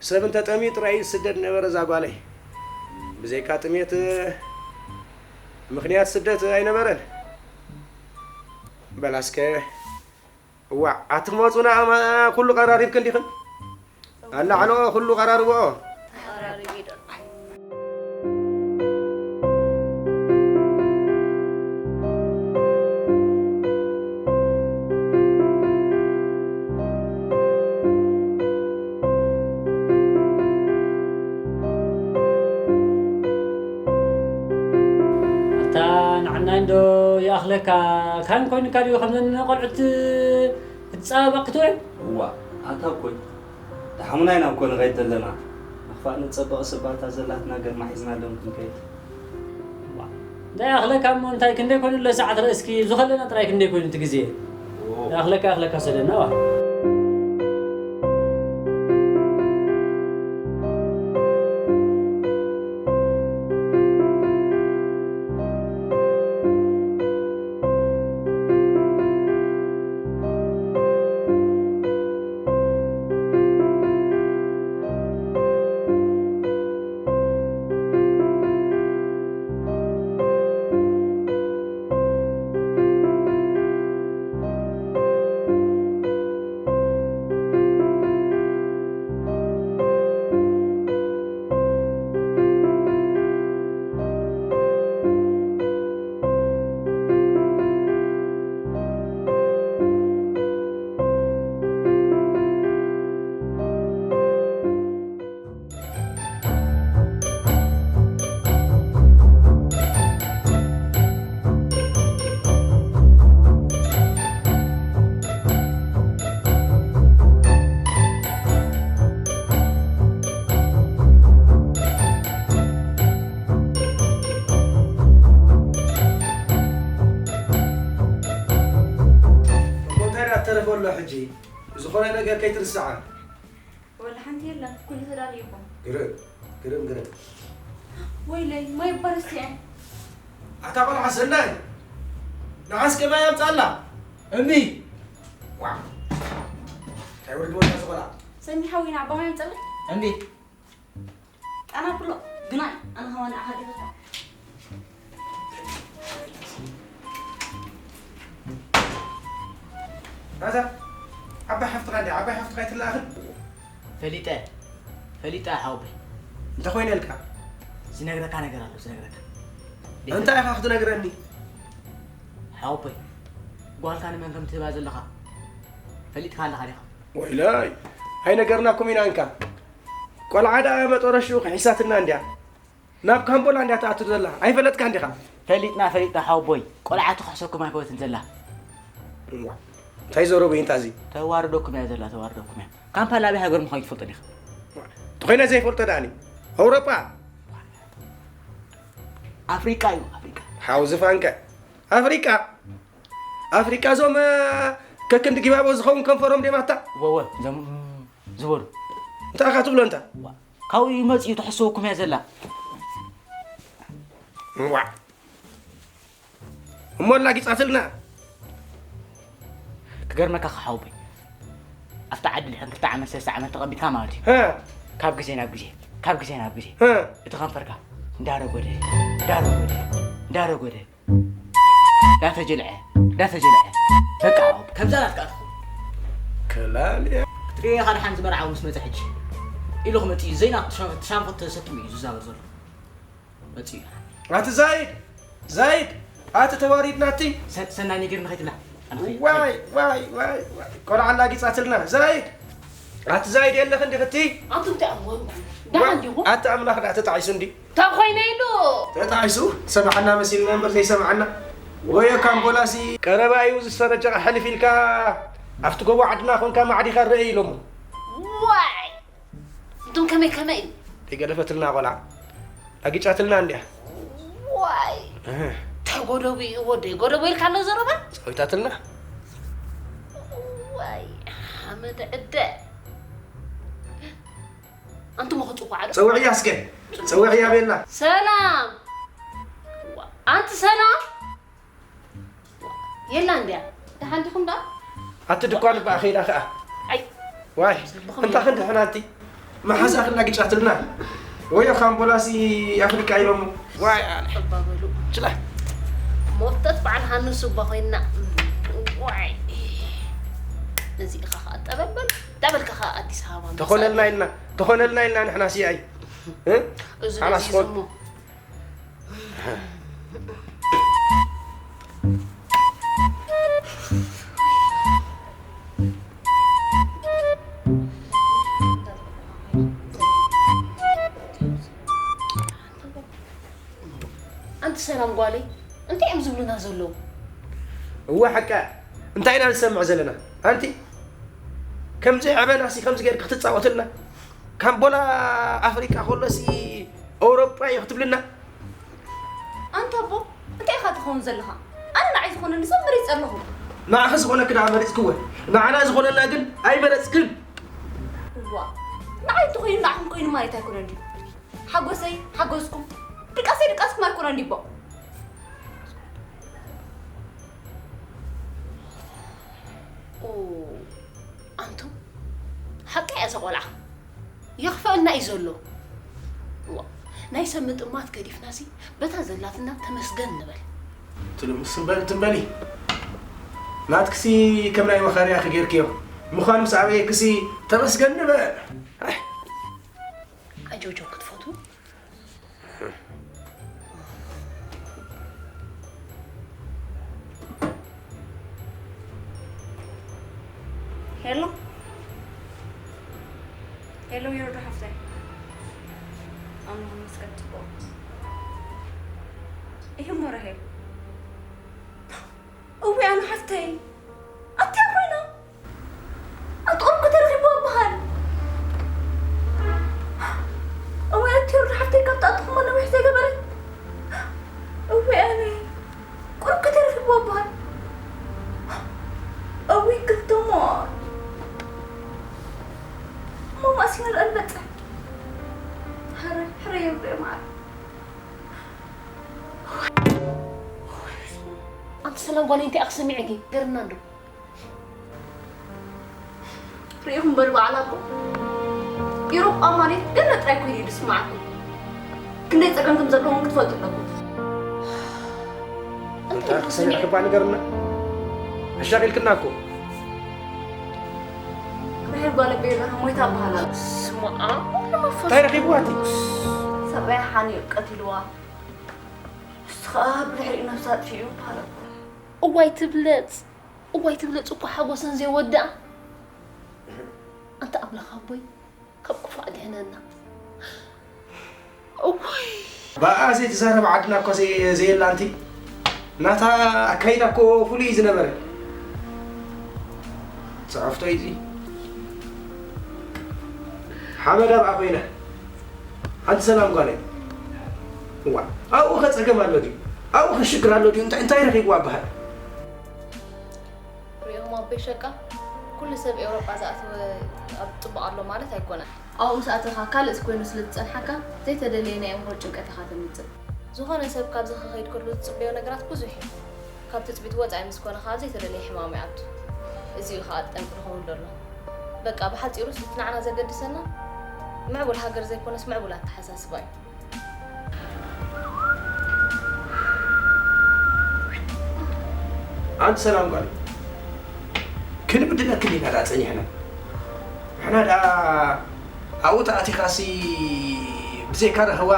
ሰብ እንተጠምዩ ጥራይ እዩ ዝስደድ ነበረ እዛ ጓለይ። ብዘይካ ጥሜት ምኽንያት ስደት ኣይነበረን። በላስከ፣ እዋዕ፣ ኣቲ ክመጹና ኣማ-፣ ኩሉ ቀራሪብክን ዲኽን? ኣላዕልኦ ኩሉ ቀራርብኦ። ተሓራሪቢ ዶ? ኣታ ንዓናይ እንዶ ይኣኽለካ፣ ካን ኮይንካ ድዩ ከምዘን ቆልዑት ክትጸባበቕ ክትውዕል? እዋ፣ ኣታ እኮይ፣ ደሓሙና ኢና እኮ ንኸይድ ዘለና። ንኽፋእ ንጸበቕ ስባታ ዘላትና ገርማ ሒዝና ሎም ክንከይድ። እዋ፣ እንታይ ኣኽለካ እሞ እንታይ ክንደይ ኮይኑ ለሰዓት ረእስኪ ዝኸለና ጥራይ ክንደይ ኮይኑ እቲ ግዜ። ኣኽለካ ኣኽለካ ሰደና ዋ። እንታይ ደኣ ተረፈ ኣሎ ሕጂ? ዝኾነ ነገር ከይትርስዓ። ወላ ሓንቲ የለን፣ ኩሉ ተዳልዩ ይኹን። ግርም፣ ግርም፣ ግርም። ወይለይ፣ ማይ እባ ረሲዐ። ኣታ ቆልዓ ሰናይ፣ ንዓስ ከማይ ኣምጻላ። እምቢ። ዋ። እንታይ ወርዲ ወዳ እዚ ቆልዓ? ሰኒ ሓዊና፣ ኣባ ማይ ኣምጻለይ። እምቢ። ጣና ብሎ፣ ግናይ፣ ኣነ ኸማን ንዓኻ ዲኻ? ኣታ ዓባይ ሓፍትኻ እንድያ፣ ዓባይ ሓፍትኻ ኣይትለኣኽን? ፈሊጠ፣ ፈሊጠ ሓወቦይ። እንታይ ኮይነ ኢልካ? ዝነግረካ ነገር ኣሎ፣ ዝነግረካ። እንታይ ኢኻ ክትነግረኒ? ሓወቦይ፣ ጓልካ ንመን ከም ትህባ ዘለኻ ፈሊጥካ ኣለኻ ዲኻ? ወይለይ፣ ኣይነገርናኩም ኢና እንካ። ቆልዓ ደኣ መጠረሽኡ ክሒሳትና እንድያ። ናብ ካምቦላ እንድያ ትኣቱ ዘላ። ኣይፈለጥካን ዲኻ? ፈሊጥና፣ ፈሊጥና ሓወቦይ። ቆልዓ ትኽሕሰኩም ኣይፈወትን ዘላ። እዋ፣ እንታይ ዘረቡ ኢንታ እዚ? ተዋርደኩም እያ ዘላ፣ ተዋርደኩም እያ። ካምፓላ ኣበይ ሃገር ምዃኑ ትፈልጦ ዲኻ? ተኾይነ ዘይፈልጦ ደኣኒ። ኣውሮጳ። ኣፍሪቃ እዩ፣ ኣፍሪቃ። ሓው ዝፋንከ። ኣፍሪቃ። ኣፍሪቃ እዞም፣ እ፣ ከክንዲ ጊባቦ ዝኸውን ከንፈሮም ደማታ። ወወ፣ እዞም፣ እ፣ ዝበሉ። እንታይ ኢኻ ትብሎ እንታ? ዋ፣ ካብኡ ይመጽእ እዩ፣ ትሕስወኩም እያ ዘላ። ዋዕ። እሞ ኣላጊጻትልና። ክገርመካ ክሓውበይ። ኣብታ ዓዲ ድሕን ክልተ ዓመት፣ ሰለስተ ዓመት ተቐሚጥካ ማለት እዩ። ሀ። ካብ ግዜ ናብ ግዜ፣ ካብ ግዜ ናብ ግዜ። ሀ። እቲ ከንፈርካ እንዳረጎደ፣ እንዳረጎደ፣ እንዳረጎደ። ዳተጀልዐ፣ ዳተጀልዐ። በቃ፣ ከምዛ ናትካ ትኹን። ከላልያ። ክትሪኦ ኢኻ ደሓን ዝመርዓዊ ምስ መጸ ሕጂ። ኢሉ ክመጽእ እዩ። ዘይናቱ ሻ-፣ ሻንፈት ተሰኪሙ እዩ ዝዛበር ዘሎ። መጽኡ እዩ። ኣቲ ዛይድ፣ ዛይድ፣ ኣቲ ተዋሪድናቲ። ሰ-፣ ሰናይ ነገር ንኸይትብላ። ኣነ ኸይድ-፣ ዋይ፣ ኸይድ። ዋይ፣ ዋይ፣ ዋይ። ቆልዓ ኣላጊጻትልና። ዛይድ፣ ኣቲ ዛይድ የለኽን ዲኽቲ? ኣንቱም እንታይ ኣሞን? ደሓን ዲኹም? ኣቲ ኣምላኽ ደኣ ተጣዒሱ እንዲ? እንታይ ኮይነ ኢሉ? ተጣዒሱ ሰማዕና መሲልና እምበር ዘይሰማዕና። ወዮ ካምቦላሲ ቀረባ እዩ ዝሰረጨ ሕልፍ ኢልካ ኣብቲ ጎቦ ዓድና ኮንካ ማዕዲኻ ርአ ኢሎሞ። ዋይ! እንቱም ከመይ ከመይ እዩ? ተገደፈትልና ቆልዓ። ኣጊጫትልና እንድያ። ዋይ! እህ። እንታይ ጎደቡ እዩ ወደይ? ጎደቡ ኢልካ ኣሎ ዘረባ? ጸዊታትልና። ዋይ! ሓመድ ዕደ። ኣንቱም ክጽውዓ ዶ? ጸውዕያ እስከ። ጸውዕያ ቤላ። ሰላም። ኣንቲ ሰላም። የላ እንድያ። ደሓን ዲኹም ደኣ? ኣቲ ድኳን በኣ ኸይዳ ኸኣ። ኣይ። ዋይ፣ ዘለኹም እንታ የላ። ክንዲ ሕናንቲ መሓዛ ክላ ግጫትልና። ወዮ ካምቦላሲ ኣፍሪቃ ኢሎሞ። ዋይ፣ ኣነ። እባ በሉ። ችላ። ሞተት በዓል ሃንሱ እባ ኮይና። ዋይ። ነዚ ኢኻ ኸኣ ጠበል በል። ጠበልካ ኸኣ ኣዲስ ኣበባ ምሳሌ። ተኾነልና ኢልና፣ ተኾነልና ኢልና ንሕና ሲኣይ። እ? እዚ ሓላስ ነዚ ኮን። ዝሞ። ኣንቲ ሰላም ጓለይ፣ እንታይ እዮም ዝብሉና ዘለዉ? እወ ሓቃ፣ እንታይ ኢና ንሰምዕ ዘለና? ኣንቲ፣ ከምዚ ዕበናሲ ከምዚ ጌርኪ ክትጻወትልና? ካምቦላ ኣፍሪቃ ከሎሲ ኤውሮጳ እዩ ክትብልና? ኣንታ ኣቦ፣ ትኸውን ዘለኻ? ኣነ ንዓይ ዝኾነኒ ሰብ መሪጸ ኣለኹ። ንዓኺ ዝኾነኪ ደኣ መሪጽክወ፣ ንዓና ዝኾነና ግን ኣይመረጽክን። እዋ፣ ንዓይ እንተኾይኑ ንዓኹም ኮይኑ ማለት ኣይኮነን ድዩ? ሓጎሰይ ሓጎስኩም፣ ድቃሰይ ድቃስኩም ኣይኮነን ድዩ? ኦ፣ ኣንቱም፣ ሓቂ እያ እዛ ቆልዓ። የኽፍኣልና እዩ ዘሎ። ዋ፣ ናይ ሰብ ምጥማት ገዲፍናሲ በታ ዘላትና ተመስገን ንበል። ትልምስ እምበር ትም በሊ። ናትክሲ ከም ናይ መኻርያ ክጌርክዮ። ምዃን ምስ ኣበየክሲ ተመስገን ንበል። ኣይ። ኣጆጆ ክትፈትዉ? ሄሎ፣ ሄሎ፣ የርዶ ሓፍተይ። ኣምላኽ ይመስገን፣ ጽቡቕ። ይሄ እሞ ራሄል። እወ፣ ኣነ ሓፍተይ። ኣትያ ኮይና። ኣቲ ቁርኩ ተረኺቡ ኣበሃል። እወ፣ ኣቲ የርዶ ሓፍተይ፣ ካብ ጣጥኹሞ ነዊሕ ዘይገበረት። እወ፣ ኣነ። ቁርኩ ተረኺቡ ኣበሃል። እወ፣ ክልተ እሞ። እሞ ማእሲና ደኣ ንበጽሕ። ሕረ፣ ሕረ የርዶ ማዕረ። ኣንቲ ሰላም ጓለይ፣ እንታይ ኢኺ ሰሚዕኪ? ገርና እንዶ። ርኢኹም በሉ በዓል ኣቦ። ኢሮጳ ማለት ገለ ጥራይ ኮይኑ እዩ ዝስምዓኩም። ክንደይ ጸገም ከም ዘለዎም ክትፈልጡ ኣለኩም። እንታይ እንታይ ኢልኩም ክሰምዕ ሰሚዐ? ክባ ንገርና። ኣሻቂልክና እኮ። ርሄል ጓል ኣቦይ ሞይታ በሃል ኣሎ። ስማ፣ እንታይ ረኺብዋ እቲ? ሰብኣያ ሓኒቑ ቀቲልዋ። ንሱ ኸኣ ብድሕሪኡ ነብሱ ኣጥፊኡ በሃል ኣሎ። እዋይ ትብለጽ፣ እዋይ ትብለጽ እኮ ሓጎሰን ዘይወድኣ። ኣንታ ኣምላኽ ኣቦይ፣ ካብ ክፉእ ኣድሕነና። እዋይ። ብኣ ዘይትዛረብ ዓድና እኮ ዘይ-፣ ዘየላ ኣንቲ። ናታ ኣካይዳ እኮ ፍሉይ እዩ ዝነበረ። ጽሑፍቶ እዩ እዚ። ሓመድ ኣብኣ ኮይነ። ሓንቲ ሰላም ጓለይ። እዋ፣ ኣብኡ ከ ጸገም ኣሎ ድዩ? ኣብኡ ከ ሽግር ኣሎ ድዩ? እንታይ፣ እንታይ ረኺብዋ በሃል? ሪኦም ኣቦይ ሸቃ፣ ኩሉ ሰብ ኤውሮጳ ዝኣተወ ኣብ ጽቡቕ ኣሎ ማለት ኣይኮነን። ኣብኡ ምስ ኣተኻ ካልእ ኮይኑ ስለ ዝጸንሓካ፣ ዘይተደለየ ናይ ኣእምሮ ጭንቀት ኢኻ ተምጽእ። ዝኾነ ሰብ ካብዚ ክኸይድ ከሎ ዝጽበዮ ነገራት ብዙሕ እዩ። ካብ ትጽቢት ወጻኢ ምስ ኮነ ከኣ ዘይተደለየ ሕማም ይኣቱ። እዚ እዩ ከኣ ጠንቂ ክኸውን ደሎ። በቃ ብሓጺሩስ እቲ ንዓና ዘገድሰና ምዕቡል ሃገር ዘይኮነስ ምዕቡል ኣተሓሳስባ እዩ። ኣንቲ ሰላም ጓል፣ ክንብድለክን ኢና ደኣ ጸኒሕና። ንሕና ደኣ ኣብኡ ተኣቲኻሲ ብዘይካ ራህዋ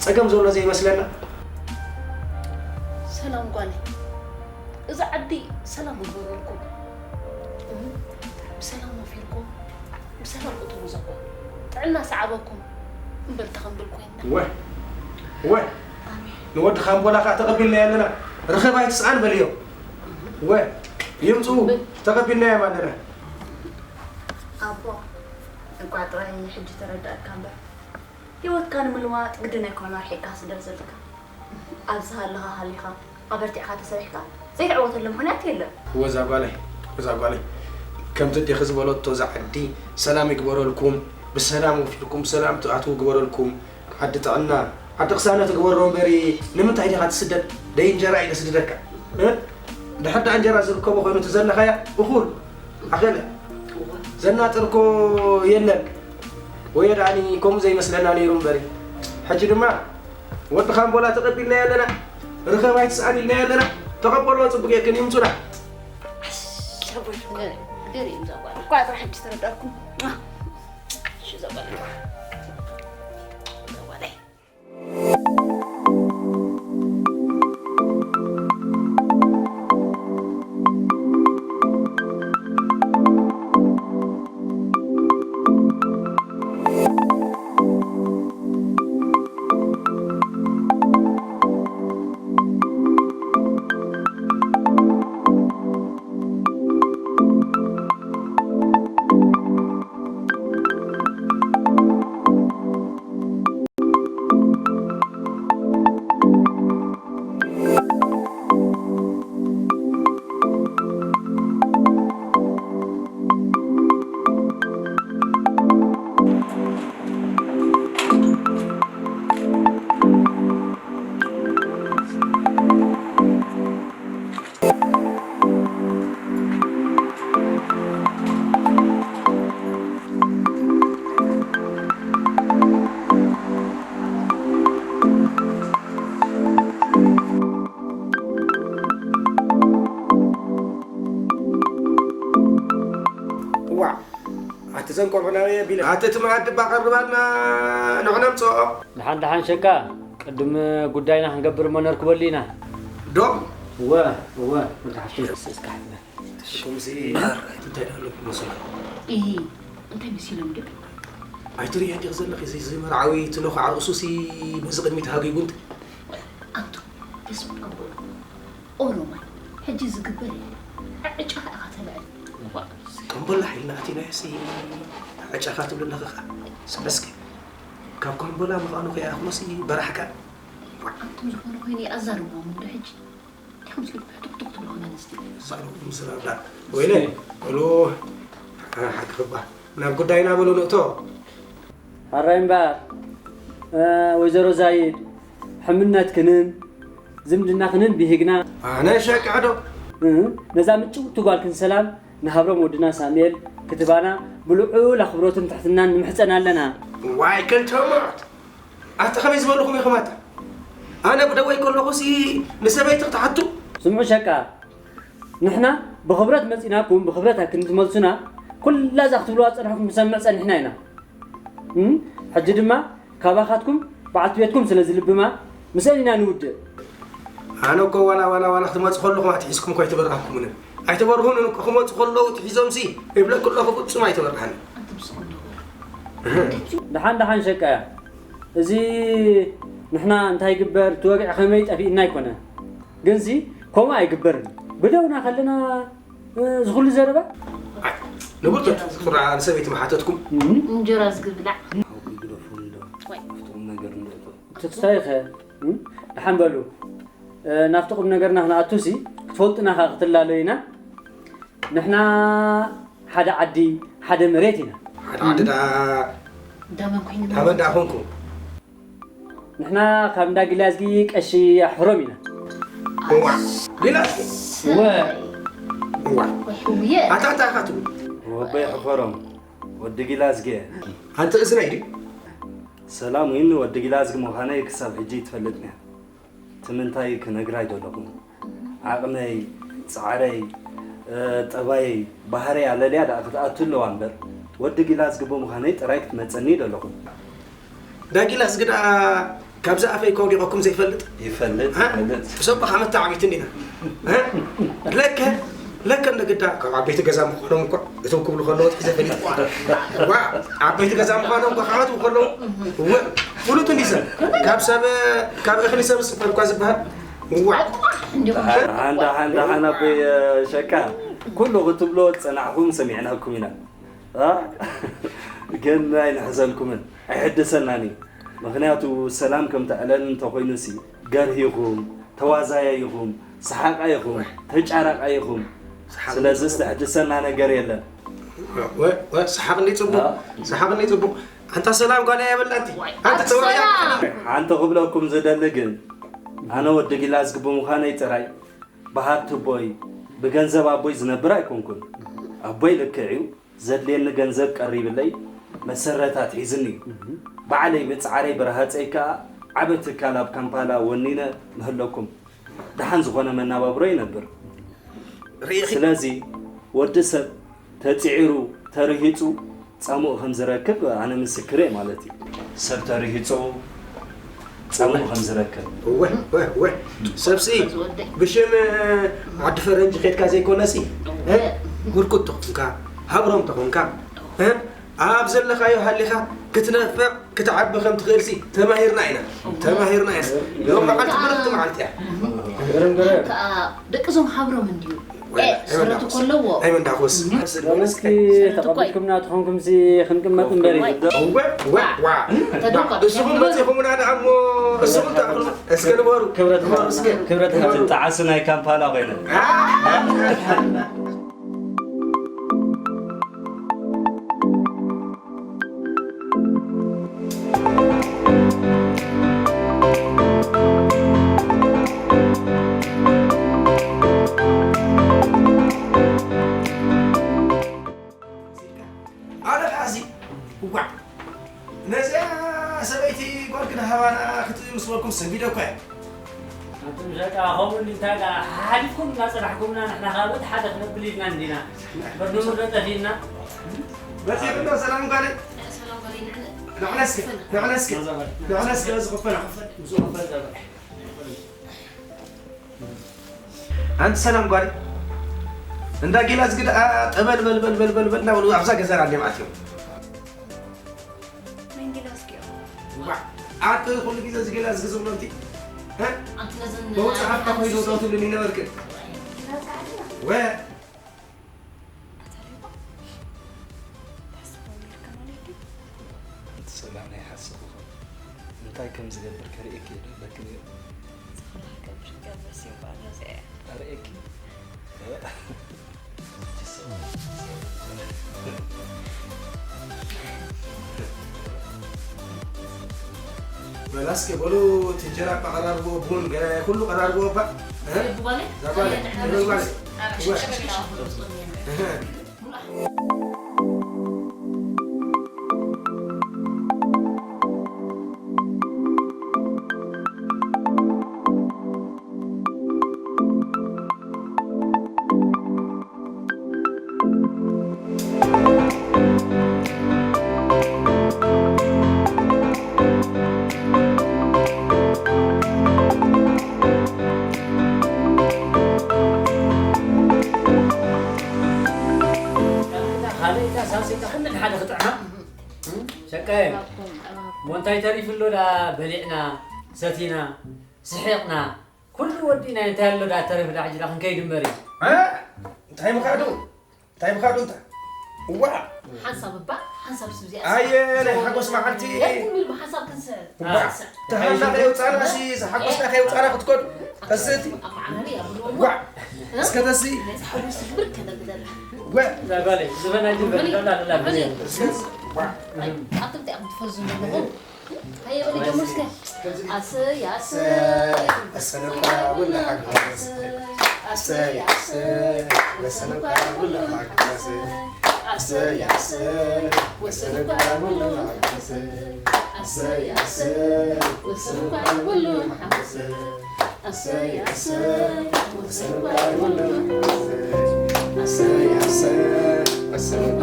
ጸገም ዘሎ ዘይመስለና። ሰላም ጓል፣ እዛ ዓዲ ሰላም ይግበረልኩም። እም፣ ብሰላም ወፊርኩም፣ ብሰላም እትዉ ዘኮ። ጥዕና ሰዓበኩም እምበር ተኸንብል ኮይንና። ወ-፣ ወ-፣ ኣሜን። ንወዲ ካምቦላ ከኣ ተቐቢልናዮ ኣለና። ርኸብ ኣይትስኣን በልዮ። ወ-፣ ይምጽኡ፣ ተቐቢልናዮም ኣለና። ኣቦ፣ እንቋዕ ጥራይ ሕጂ ተረዳእካ እምበር። ህይወትካ ንምልዋጥ ግድን ኣይኮነን ኣርሒቕካ ስደት ዘለካ። ኣብዚ ሃለኻ ሃሊኻ፣ ኣበርቲዕካ ተሰሪሕካ ዘይትዕወተሉ ምኽንያት የለን። ወዛ ጓለይ፣ ወዛ ጓለይ፣ ከምቲ ኣዴኺ ዝበለቶ እዛ ዓዲ ሰላም ይግበረልኩም፣ ብሰላም ወፊርኩም ብሰላም ትኣትዉ ይግበረልኩም። ዓዲ ጥዕና፣ ዓዲ ቅሳነት ግበሮ እምበሪ፣ ንምንታይ ዲኻ ትስደድ? ደይ እንጀራ እዩ ዘስድደካ። እ? ድሕር ደኣ እንጀራ ዝርከቦ ኮይኑ እቲ ዘለኻያ እኹል ኣኸለ። ዘናጥር እኮ የለን። ወዮ ደኣኒ ከምኡ ዘይመስለና ነይሩ እምበሪ። ሕጂ ድማ ወዲ ካምቦላ ተቐቢልናዮ ኣለና። ርኸብ ኣይትስኣን ኢልናዮ ኣለና። ተቐበልዎ፣ ጽቡቕ የክን ይምጹና። ኣሽ፣ ኣቦይ። ገሪ፣ ገሪ እዮም ዘጓል። እኳ ጥራሕ ሕጂ ተረዳእኩም። እሺ፣ ዘጓል። ዘጓለይ። እዘን ቆልዑ ናበይ ኣቢለ? ኣቲ እቲ መኣዲ እባ ቀርባልና፣ ንዑ ነምጽኦ። ደሓን ደሓን ሸቃ፣ ቅድም ጉዳይና ክንገብር እሞ ነርክበሉ ኢና። ዶ? እወ፣ እወ፣ ወዲ ሓፍተይ፣ እስከ ሓፍትና። ሽኩምሲ እንታይ ደኣ ኣለኩም መስሎ? እሂ፣ እንታይ መሲሎም ድዩ? ኣይትርእያ ዲኺ ዘለኺ፣ እዚ፣ እዚ መርዓዊ እቲ ነኹዓ ርእሱሲ በዚ ቅድሚት ሃጊጉ እንተ። ኣንቱ፣ በስመ ኣብ ወወልድ። ኦሮማይ፣ ሕጂ ዝግበር የለን። ዕጫኻ ኢኻ ተልዕል። ዋእ። ጠምበላሕ ኢልና ኣቲናዮሲ፣ ዕጫኻ ትብለለኺ ኸኣ። ስምዒ እስከ። ካብ ኮምቦላ ምዃኑ ከይኣኽሎሲ በራሕካ። ዋእ። ኣንቱም ዝኾነ ኮይኑ ይኣዛርብዎም እንዶ ሕጂ። ዲኹም ዝብል ሕቱክቱክ ትብሉ ኾነ ኣንስቲ። ዛረቡ ምስላ ብላ። ወይነ፣ በሉ፣ ሓቂ ክባ። ናብ ጉዳይና በሉ ንእቶ። ሕራይ እምበኣር፣ እ፣ ወይዘሮ ዛይድ፣ ሕምነትክንን ዝምድናኽንን ብሂግና። ኣነ ሸቅዕ ዶ? እ፣ ነዛ ምጭውቲ ጓልክን ሰላም ንሃብሮም ወድና ሳሙኤል ክትባና ብልዑል ኣኽብሮትን ትሕትናን ንምሕጸን ኣለና። ዋይ፣ ክልተ ሞት! ኣታ ከመይ ዝበልኹም ኢኹም ኣታ? ኣነ ብደወይ ከለኹሲ ንሰበይቲ ክትሓቱ? ስምዑ ሸቃ፣ ንሕና ብኽብረት መጺናኩም፣ ብኽብረት ኣክንትመልሱና፣ ኩላ እዛ ክትብልዋ ዝጸናሕኩም ክንሰምዕ ጸኒሕና ኢና። እም፣ ሕጂ ድማ ካባኻትኩም በዓልቲ ቤትኩም ስለ ዝልብማ፣ ምስአን ኢና ንውድእ። ኣነ እኮ ዋላ፣ ዋላ፣ ዋላ ክትመጹ ከለኹም ኣትሒዝኩም እኮ ኣይተበራህኩምንን። ኣይተበርሁንን እኮ፣ ክመጹ ከለዉ ትሒዞምሲ እብለኪ ኣለኹ፣ ፍጹም ኣይተበራህንን። ኣንቱም ስቕ እንዶ በሉ። እህ። ደሓን፣ ደሓን ሸቃያ። እዚ ንሕና እንታይ ይግበር፣ እቲ ወግዒ ከመይ ጠፊእና ኣይኮነን። ግንሲ ከምኡ ኣይግበርን። ብደውና ከለና፣ እ፣ እዚ ኩሉ ዘረባ? ኣይ፣ ንቡር ተትፍራ ንሰበይቲ ምሓተትኩም። እም። እንጀራ ዝግብላዕ። ሓዊ ግደፉ እንዶ። ወይ። ኣብቲ ቁም ነገር እንዶ እቶ። ትስታይ ኸ? እም? ደሓን በሉ። እ፣ ናብቲ ቁም ነገርና ክንኣቱሲ፣ ክትፈልጡና ኸኣ ክትላለዩና። ንሕና ሓደ ዓዲ፣ ሓደ መሬት ኢና። ሓደ ዓዲ ዳ-፣ ዳመን ኮይኑ ዳመን ዳ ኮንኩ። ንሕና ካብ እንዳ ጊላዝጊ ቀሺ ኣሕሮም ኢና። እዋ፣ ጊላዝጊ? እወ። እዋ። ወይ ሕውየ። ኣታ፣ ኣታ፣ ኣታ ትብል። ወበይ ሕፈሮም፣ ወዲ ጊላዝጊ። ኣንተ እዝነይ ድዩ? ሰላም ዊን ወዲ ጊላዝጊ ምዃነይ ክሳብ ሕጂ ትፈልጥኒ እያ። ትምንታይ ክነግራ ኣይደለኹን። ዓቕመይ፣ ጻዕረይ፣ እ፣ ጠባየይ፣ ባህረይ ኣለልያ ደኣ ክትኣቱ ኣለዋ እምበር፣ ወዲ ጊላዝጊ ብምዃነይ ጥራይ ክትመጸኒ ኣይደለኹን። ዳጊላስ ግዳ ካብዛ ኣፈይ ከውዲቐኩም ዘይፈልጥ? ይፈልጥ፣ ሃ? ይፈልጥ። ብሰንብኻ መተዓቢት እንዲና። ሃ? ለከ፣ ለከ እንደ ግዳ ካብ ዓበይቲ ገዛ ምዃኖም እኮ እቶም ክብሉ ከለዉ ጥሒዘ ፈሊጥኳ። ዋ፣ ዓበይቲ ገዛ ምዃኖም እኮ ክሓቱ ከለዉ፣ ወ-፣ ፍሉጥ እንዲ ሰብ። ካብ ሰብ፣ ካብ እኽሊ ሰብ ዝጽፈር እኳ ዝበሃል። ዋ። እንዲኹም። ደሓን፣ ደሓን፣ ደሓን ኣቦይ ሸቃ። ኩሉ ክትብሎ ዝጸናሕኩም ሰሚዕናኩም ኢና። አ? ግን ኣይንሕዘልኩምን፣ ኣይሕድሰናን እዩ። ምኽንያቱ ሰላም ከም ተዕለል እንተኾይኑሲ፣ ገርሂኹም፣ ተዋዛያይኹም፣ ሰሓቓይኹም፣ ተጫራቓይኹም። ሰሓቕ ስለዚስ ዘሕድሰና ነገር የለን። ወ-፣ ወ-፣ ሰሓቕ እንዲ ጽቡቕ፣ አ? ሰሓቕ እንዲ ጽቡቕ። ኣንታ ሰላም ጓል የብላን እቲ። ኣንተ ኣሰላም። ተወያ። ሓንቲ ክብለኩም ዝደሊ ግን፣ ኣነ ወዲ ጊላዝጊ ብምዃነይ ጥራይ፣ ብሃብቲ ኣቦይ፣ ብገንዘብ ኣቦይ ዝነብር ኣይኮንኩን። ኣቦይ ልክዕ እዩ፣ ዘድልየኒ ገንዘብ ቀሪብለይ መሰረታት ሒዝኒ እዩ። ባዕለይ ብጻዕረይ ብረሃጸይ ከኣ ዓቢ ትካል ኣብ ካምፓላ ወኒነ ምህለኩም፣ ደሓን ዝኾነ መናባብሮ ይነብር። ርኢኺ? ስለዚ ወዲ ሰብ ተጺዒሩ፣ ተርሂጹ፣ ጻምኡ ከም ዝረክብ ኣነ ምስክር እየ ማለት እዩ። ሰብ ተርሂጹ ጻምኡ ከም ዝረክብ። እወ፣ እወ፣ እወ። ሰብሲ፣ ዝወደይ። ብሽም ዓዲ ፈረንጂ ኬድካ ዘይኮነሲ፣ እ? እወ። ብርኩት ተኾንካ፣ ሃብሮም ተኾንካ፣ እ? ኣብ ዘለኻዮ ሃሊኻ ክትነፍዕ፣ ክትዓቢ ከም ትኽእልሲ ተማሂርና ኢና። እወ። ተማሂርና ኢና። ሎም መዓልቲ ብርኽቲ መዓልቲ እያ። ገረም፣ ገረም። ከኣ ደቂ እዞም ሃብሮም እንድዩ። ወይ፣ ኤ፣ ስረቱ ኣይመንዳኹስ። ከለዎ። ኣይመንዳኹስ። ሎምስኪ ተቐቢልኩምና ተኾንኩምሲ ክንቅመጥ እምበር እዩ። እወ፣ እወ፣ ዋ። ተደንቋ። እስኹም መጺኹምና ደኣ እሞ፣ እስኹም ተኣኽሉ። እስከ ንበሩ። ክብረት ንበሩ እስከ። ክብረት ንበሩ። እቲ ጣዕሲ ናይ ካምፓላ ኮይነ። አ? ኣነ ከኣ እዚ፣ እዋዕ፣ ነዚኣ ሰበይቲ ጓል ክንሃባና ክትብል ምስ በልኩም ሰንቢደ እኮ እየ። ኣንቱም ሸቃ፣ ከምኡ እንዲ እንታይ ደኣ ሓሓሊፍኩም እናጸናሕኩምና፣ ንሕና ከኣ በቲ ሓደ ክነብል ኢልና እንዲና። በርድሙ ዶ ጠፊእና? መጺእክዶ ሰላም ጓለይ? ንዕነስኪ፣ ንዕነስኪ፣ ንዕነስኪ፣ እዚ ክፈና። ኣንቲ ሰላም ጓለይ፣ እንዳ ጊላዝጊ ደኣ ጠበል በል በል በል በል በል እናበሉ ኣብዛ ገዛና እንዲም ኣትዮም። መን ጊላዝጊ እዮም? ዋ፣ ኣንቲ ኩሉ ግዜ እዚ ጊላዝጊ ዝብሎ እንቲ፣ እ? ኣንቲ ነዘን መውጽእ ሃብታ ኮይኑ ዶ ትብሉኒ ነበርክን? ወ- ኣታ ሌባ፣ ትሓስቦ ኔርካ ማለት ድዩ? ኣንቲ ሰላም ኣይሓስብኹን። እንታይ ከም ዝገብር ከርእየኪ እየ ዶ ኢለኪ ነይሩ? ዝኽላእ ገብር ገብር ሲምባ ነዚኣ እያ። ኣርእየኪ? በላስከ በሉ፣ እቲ እንጀራ እባ ቀራርቦ፣ ቡን ገለ ኩሉ ቀራርቦ እባ። እ? ቡባለ? እዛ ጓል፣ ኣየ፣ ንዕና እዛ ጓል። ኣረ፣ እወ። ሸቀሸቀ እወ። ካልእ ኢልካ ሳልሰይቲ ክንዲ ሓደ ክጥዕማ። ሸቃየ፣ እሞ እንታይ ተሪፉ ኣሎ? ዳ በሊዕና፣ ሰቲና፣ ስሒቕና፣ ኩሉ ወዲእና፣ እንታይ ኣሎ ዳ ተረፈ? ዳ ሕጂ ዳ ክንከይድ እምበር እዩ። እ? እንታይ ምኻዱ? እንታይ ምኻዱ እንታ? እዋ! ሓንሳብ እባ፣ ሓንሳብ ስብ እዚኣ ኣየ፣ ናይ ሓጎስ መዓልቲ። የትም ኢሉ ብሓንሳብ ክንስዕር። እዋ! ተሃና ከየውፃና ሲ፣ ዝሓጎስና ከየውፃና ክትኮዱ። ተስቲ። ኣብ መዓልቲ ኣብልዎ። እዋ! እስከ ተሲ። ነዚ ሓጎስ ብር ከነብለላ። እዋ! እዛ ጓለይ፣ ዝበና ጅበል፣ ዶላ፣ ዶላ፣ ዶላ። እስከ፣ እዋ! ኣይ፣ ኣቱም እንታይ ኢኹም ትፈዙ ዘለኹም? ሃየ በሊ ጀምር እስከ። ኣሰይ፣ ኣሰይ። ኣሰይ፣ ኣሰይ፣ ኣሰይ፣ ኣሰይ፣ ኣሰይ፣ ኣሰይ፣ ኣሰይ፣ ኣሰይ፣ ወሰን ኳይ ኩሉ ሓጎስ። ኣሰይ፣ ኣሰይ፣ ወሰን ኳይ ኩሉ ሓጎስ። ኣሰይ፣ ኣሰይ፣ ወሰን ኳይ ኩሉ ሓጎስ። ኣሰይ፣ ኣሰይ፣ ወሰን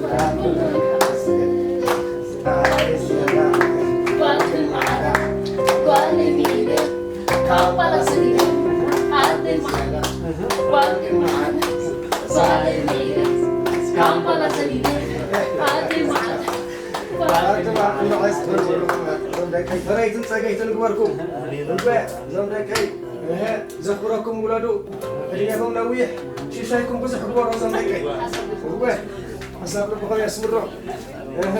ኳይ ኩሉ ሓጎስ። ጓል ማዕዳ፣ ጓል ሚለ፣ ካብ ባላ ሰሊለ፣ ኣደይ ማዕዳ፣ ጓል ማዕዳ፣ ጓል ሚለ፣ ካብ ባላ ሰሊለ፣ ኣደይ ማዕዳ። ኣቱም ኣቱም ንዓይ ስትበልዎ፣ እዞም ደቀይ ፈረይትን ጸገይትን ግበርኩም። እንኳዕ እዞም ደቀይ፣ እህ፣ ዘኽብረኩም ውለዱ። ዕድሜኹም ነዊሕ፣ ሽሻይኩም ብዙሕ ግበሩ እዞም ደቀይ። እወ፣ ሓሳብ ልብኹም የስምሮ። እህ።